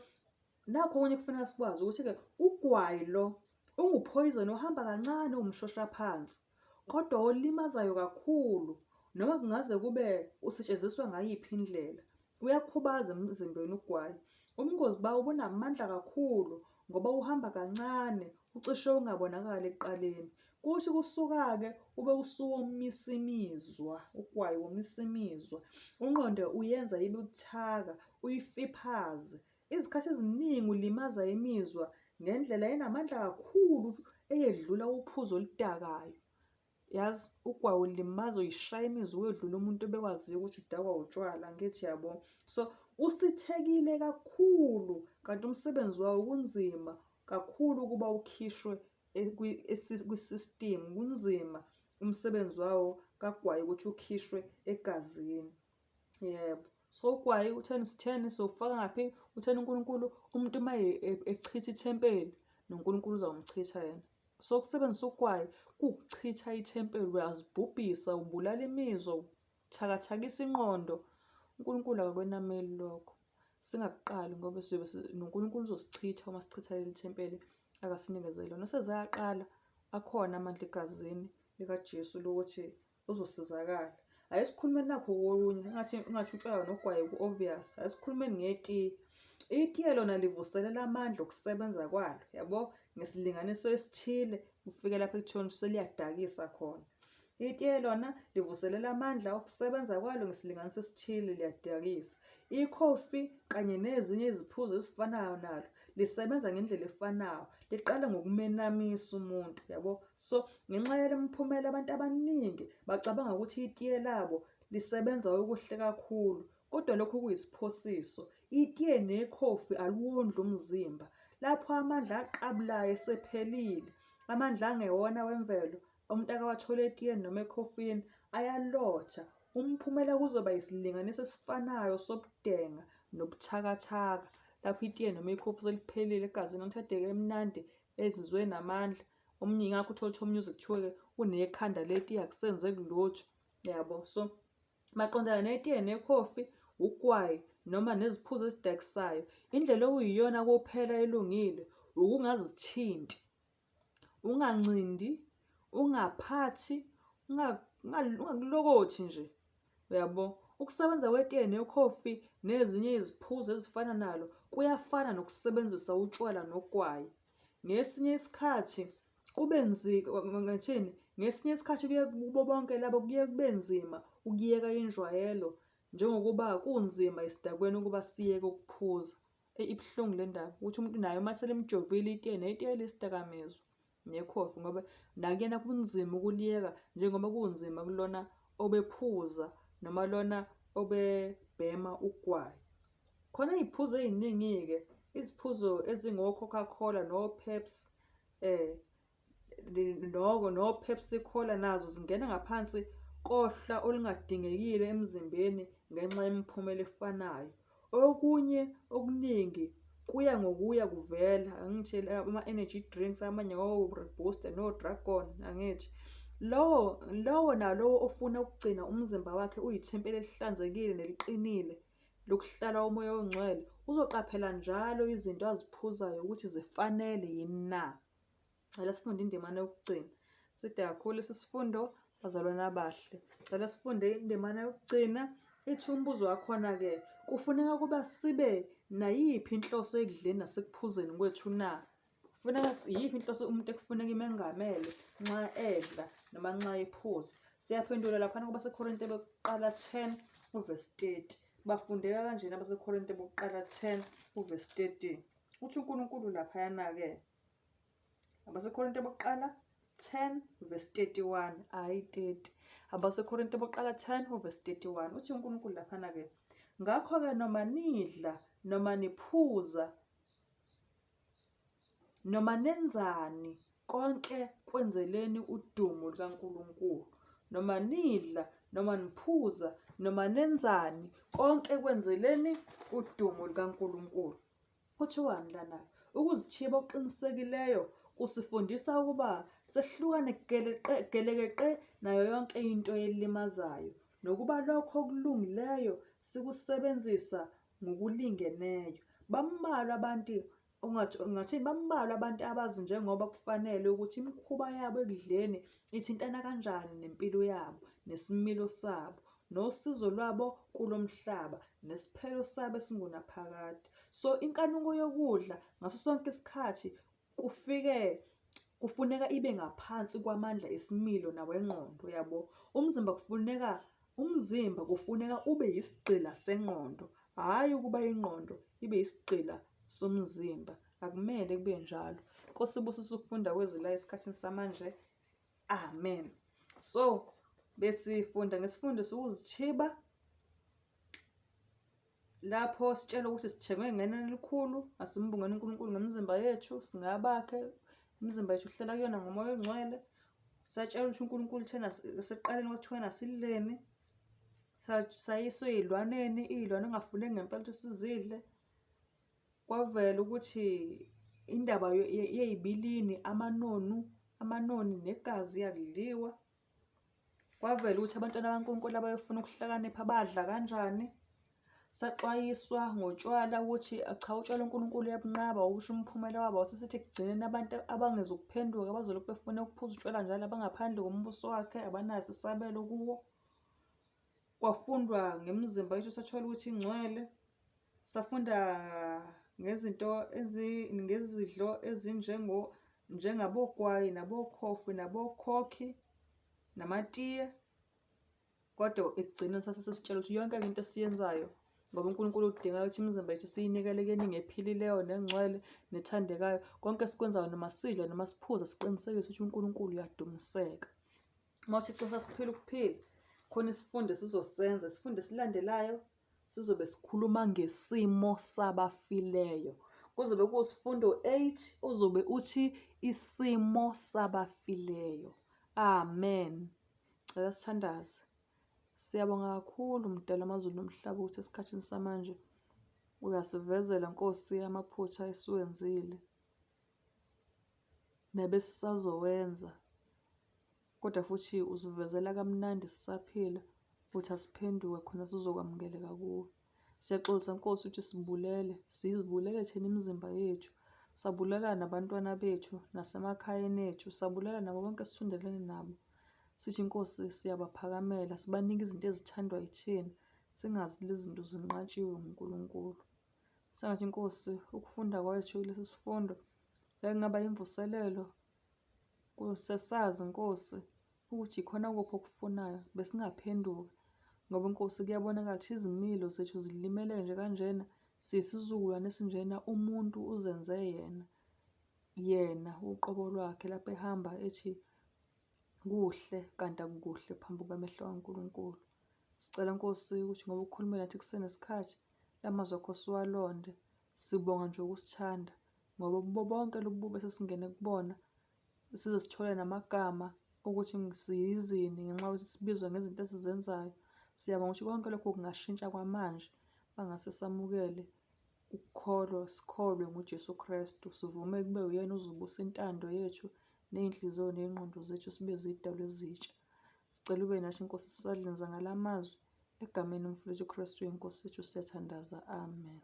A: nakhu okunye kufuneka sikwazi ukuthi-ke ugwayi lo unguphoyizeni ohamba kancane uwumshoshaphansi kodwa olimazayo kakhulu noma kungaze kube usetshenziswa ngayiphi indlela. Uyakhubaza emzimbeni ugwayi. Ubungozi bawo bunamandla kakhulu ngoba uhamba kancane, ucishe ungabonakali ekuqaleni. Kuthi kusuka-ke ube usuwomisa imizwa, ugwayi womisa imizwa. Unqonde uyenza ibe buthaka, uyifiphaze. Izikhathi eziningi ulimaza imizwa ngendlela enamandla kakhulu eyedlula uphuzo oludakayo. Yazi ugwayi ulimaza uyishaya imizwa ukwedlula umuntu obekwaziyo ukuthi udakwa utshwala angithi yabo. So usithekile kakhulu kanti umsebenzi wawo kunzima kakhulu ukuba ukhishwe kwi-system kunzima umsebenzi wawo kagwayi ukuthi ukhishwe egazini. Yebo. So ugwayi u-ten ten siwufaka ngaphi? U-ten uNkulunkulu umuntu uma echitha ithempeli noNkulunkulu uzawumchitha yena. So ukusebenzisa ugwayi kuwukuchitha ithempeli, uyazibhubhisa, ubulala imizwa, uthakathakisa ingqondo. UNkulunkulu akakwenameli lokho. Singakuqali ngoba siyobe noNkulunkulu uzosichitha uma sichitha leli thempeli akasinikeze lona. Oseze aqala akhona amandla egazini likaJesu lokuthi uzosizakala. Ake sikhulumeni nakho okunye, engathi engathi utshwala nogwayi ku-obvious. Ake sikhulumeni ngetiye. Itiye lona livuselela amandla okusebenza kwalo, yabo, ngesilinganiso esithile kufike lapho ekutheni seliyadakisa khona. Itiye lona livuselela amandla okusebenza kwalo ngesilinganiso esithile liyadakisa. Ikhofi kanye nezinye iziphuzo ezifanayo nalo lisebenza ngendlela efanayo, liqala ngokumenamisa umuntu, yabo. So ngenxa yale miphumela abantu abaningi bacabanga ukuthi itiye labo lisebenza okuhle kakhulu, kodwa lokhu kuyisiphosiso. Itiye nekhofi aluwondli umzimba. Lapho amandla aqabulayo esephelile, Amandla angewona awemvelo umuntu akawathole etiyeni noma ekhofini ayalotha. Umphumela kuzoba isilinganiso esifanayo sobudenga nobuthakathaka. Lapho itiye noma ikhofi seliphelile egazini, angithadeke emnandi ezizwe namandla. Omunye ingakho uthole ukuthi omunye uze kuthiwe-ke unekhanda letiye akusenzeki lutho, yabo. So maqondana netiye nekhofi, ugwayi noma neziphuzo ezidakisayo, indlela okuyiyona kuphela elungile ukungazithinti, ungancindi, ungaphathi, ungakulokothi nje, uyabo. Ukusebenza kwetiye nekhofi nezinye iziphuzo ezifana nalo kuyafana nokusebenzisa utshwala nogwayi. Ngesinye isikhathi kube nzima ngithini, ngesinye isikhathi kuye kubo bonke labo kuye kube nzima ukuyeka injwayelo njengokuba kunzima esidakweni ukuba siyeke ukuphuza. Eyi ibuhlungu le ndaba ukuthi umuntu naye uma selimjovile itiye netiye lisidakamizwa nekhofi ngoba nakuyena kunzima ukuliyeka njengoba kunzima kulona obephuza noma lona obebhema ugwayi. Khona iy'phuzo ey'ningi-ke, iziphuzo ezingo-Coca Cola no-Pepsi no-Pepsi Cola nazo zingena ngaphansi kohla olungadingekile emzimbeni ngenxa yemiphumela efanayo. Okunye okuningi kuya ngokuya kuvela, angithi ama-energy drinks amanye o-Robusta no-Dragon, angithi. Lowo lowo nalowo ofuna ukugcina umzimba wakhe uyithempeli elihlanzekile neliqinile lokuhlala uMoya oNgcwele uzoqaphela njalo izinto aziphuzayo ukuthi zifanele yini na. Cela sifunde indimana yokugcina. Side kakhulu lesi sifundo bazalwane abahle. Cela sifunde indimana yokugcina. Ithi umbuzo wakhona-ke, kufuneka ukuba sibe nayiphi inhloso ekudleni nasekuphuzeni kwethu na? Kufuneka iyiphi inhloso umuntu ekufuneka imengamele nxa edla noma nxa ephuza? Siyaphendula laphana kwabaseKorinte bokuqala 10 uvesi 30. Bafundeka kanjena abaseKorinte bokuqala 10 uvesi 13. Uthi uNkulunkulu laphayana-ke AbaseKorinte bokuqala 10 verse 31 hayi 30. AbaseKorinte bokuqala 10 verse 31 uthi uNkulunkulu laphana-ke ngakho-ke noma nidla noma niphuza noma nenzani konke kwenzeleni udumo lukaNkulunkulu. Noma nidla noma niphuza noma nenzani konke kwenzeleni udumo lukaNkulunkulu. Kuthiwani lana? Ukuzithiba okuqinisekileyo kusifundisa ukuba sehlukane gelekeqe nayo yonke into elimazayo, nokuba lokho okulungileyo sikusebenzisa ngokulingeneyo. Bambalwa abantu ungathini bambalwa abantu abazi njengoba kufanele ukuthi imikhuba yabo ekudleni ithintana kanjani nempilo yabo nesimilo sabo nosizo lwabo kulo mhlaba nesiphelo sabo esingunaphakade. So inkanuko yokudla ngaso sonke isikhathi kufike kufuneka ibe ngaphansi kwamandla esimilo nawengqondo yabo. Umzimba kufuneka umzimba kufuneka ube yisigqila sengqondo, hhayi ukuba ingqondo ibe yisigqila somzimba. Akumele kube njalo. Nkosi ibusise ukufunda kwezwi layo esikhathini samanje. Amen. So besifunda ngesifundo sokuzithiba lapho sitshelwa ukuthi sithengwe ngenani elikhulu, asimbongeni uNkulunkulu ngemizimba yethu, singabakhe, imizimba yethu uhlala kuyona ngomoya ongcwele. Satshelwa ukuthi uNkulunkulu thena sekuqaleni kwathiwa nasidleni, sayiswa ey'lwaneni, iy'lwane ongafuneki ngempela ukuthi sizidle. Kwavela ukuthi indaba yey'bilini, amanonu, amanoni negazi akudliwa. Kwavela ukuthi abantwana bakaNkulunkulu abayofuna ukuhlakanipha badla kanjani. Saxwayiswa ngotshwala ukuthi cha utshwala uNkulunkulu uyabunqaba usho umphumela wabo. Wasesithi ekugcineni abantu abangezukuphenduka abazolokhu befuna ukuphuza utshwala njalo abangaphandle kombuso wakhe abanaso isabelo kuwo. Kwafundwa ngemizimba yethu sathola ukuthi ingcwele. Safunda ngezinto ngezidlo ezinjengo njengabogwayi nabokhofi nabokhokhi namatiye. Kodwa ekugcineni sase sesitshela ukuthi yonke into esiyenzayo ngoba uNkulunkulu udinga ukuthi imizimba yethu siyinikele keningi ephilileyo nengcwele nethandekayo. Konke esikwenzayo noma sidla noma siphuza siqinisekise ukuthi uNkulunkulu uyadumiseka. Uma uThixo sasiphila ukuphila, khona isifundo esizosenza, isifundo esilandelayo sizobe sikhuluma ngesimo sabafileyo. Kuzobe kuwusifundo 8 ozobe uthi isimo sabafileyo. Amen. Cela sithandaze. Siyabonga kakhulu Mdali wamazulu nomhlaba ukuthi esikhathini samanje uyasivezela Nkosi amaphutha esiwenzile nabesisazowenza kodwa futhi usivezela kamnandi sisaphila ukuthi asiphenduke khona sizokwamukeleka kuwe. Siyaxolisa Nkosi ukuthi sibulele, sizibulele thina imizimba yethu, sabulala nabantwana bethu nasemakhayeni ethu, sabulala nabo bonke esisondelene nabo. Sithi Nkosi siyabaphakamela, sibanike izinto ezithandwa yithina, singazi lezi zinto zinqatshiwe nguNkulunkulu. Sengathi Nkosi ukufunda kwethu kulesi sifundo bekungaba imvuselelo Sesazi Nkosi ukuthi yikhona kuphi okufunayo besingaphenduka ngoba Nkosi kuyabonakala ukuthi izimilo zethu zilimele nje kanjena siyisizukulwane esinjena umuntu uzenze yena yena uqobo lwakhe lapho ehamba ethi kuhle kanti akukuhle phambi kwamehlo kaNkulunkulu. Sicela Nkosi ukuthi ngoba ukhulume nathi kusenesikhathi lamazwi akho siwalonde. Sibonga nje ukusithanda ngoba kubo bonke lobu bubi esesingene kubona size sithole namagama ukuthi siyizini ngenxa yokuthi sibizwa ngezinto esizenzayo. Siyabonga ukuthi konke lokhu kungashintsha kwamanje bangase samukele ukukholwa, sikholwe nguJesu Kristu, sivume kube uyena ozobusa intando yethu ney'nhliziyo ney'ngqondo zethu sibe zidalwa ezintsha. Sicela ube nathi Nkosi sisadlinza ngala mazwi egameni lomfowethu Kristu iNkosi yethu siyathandaza. Amen.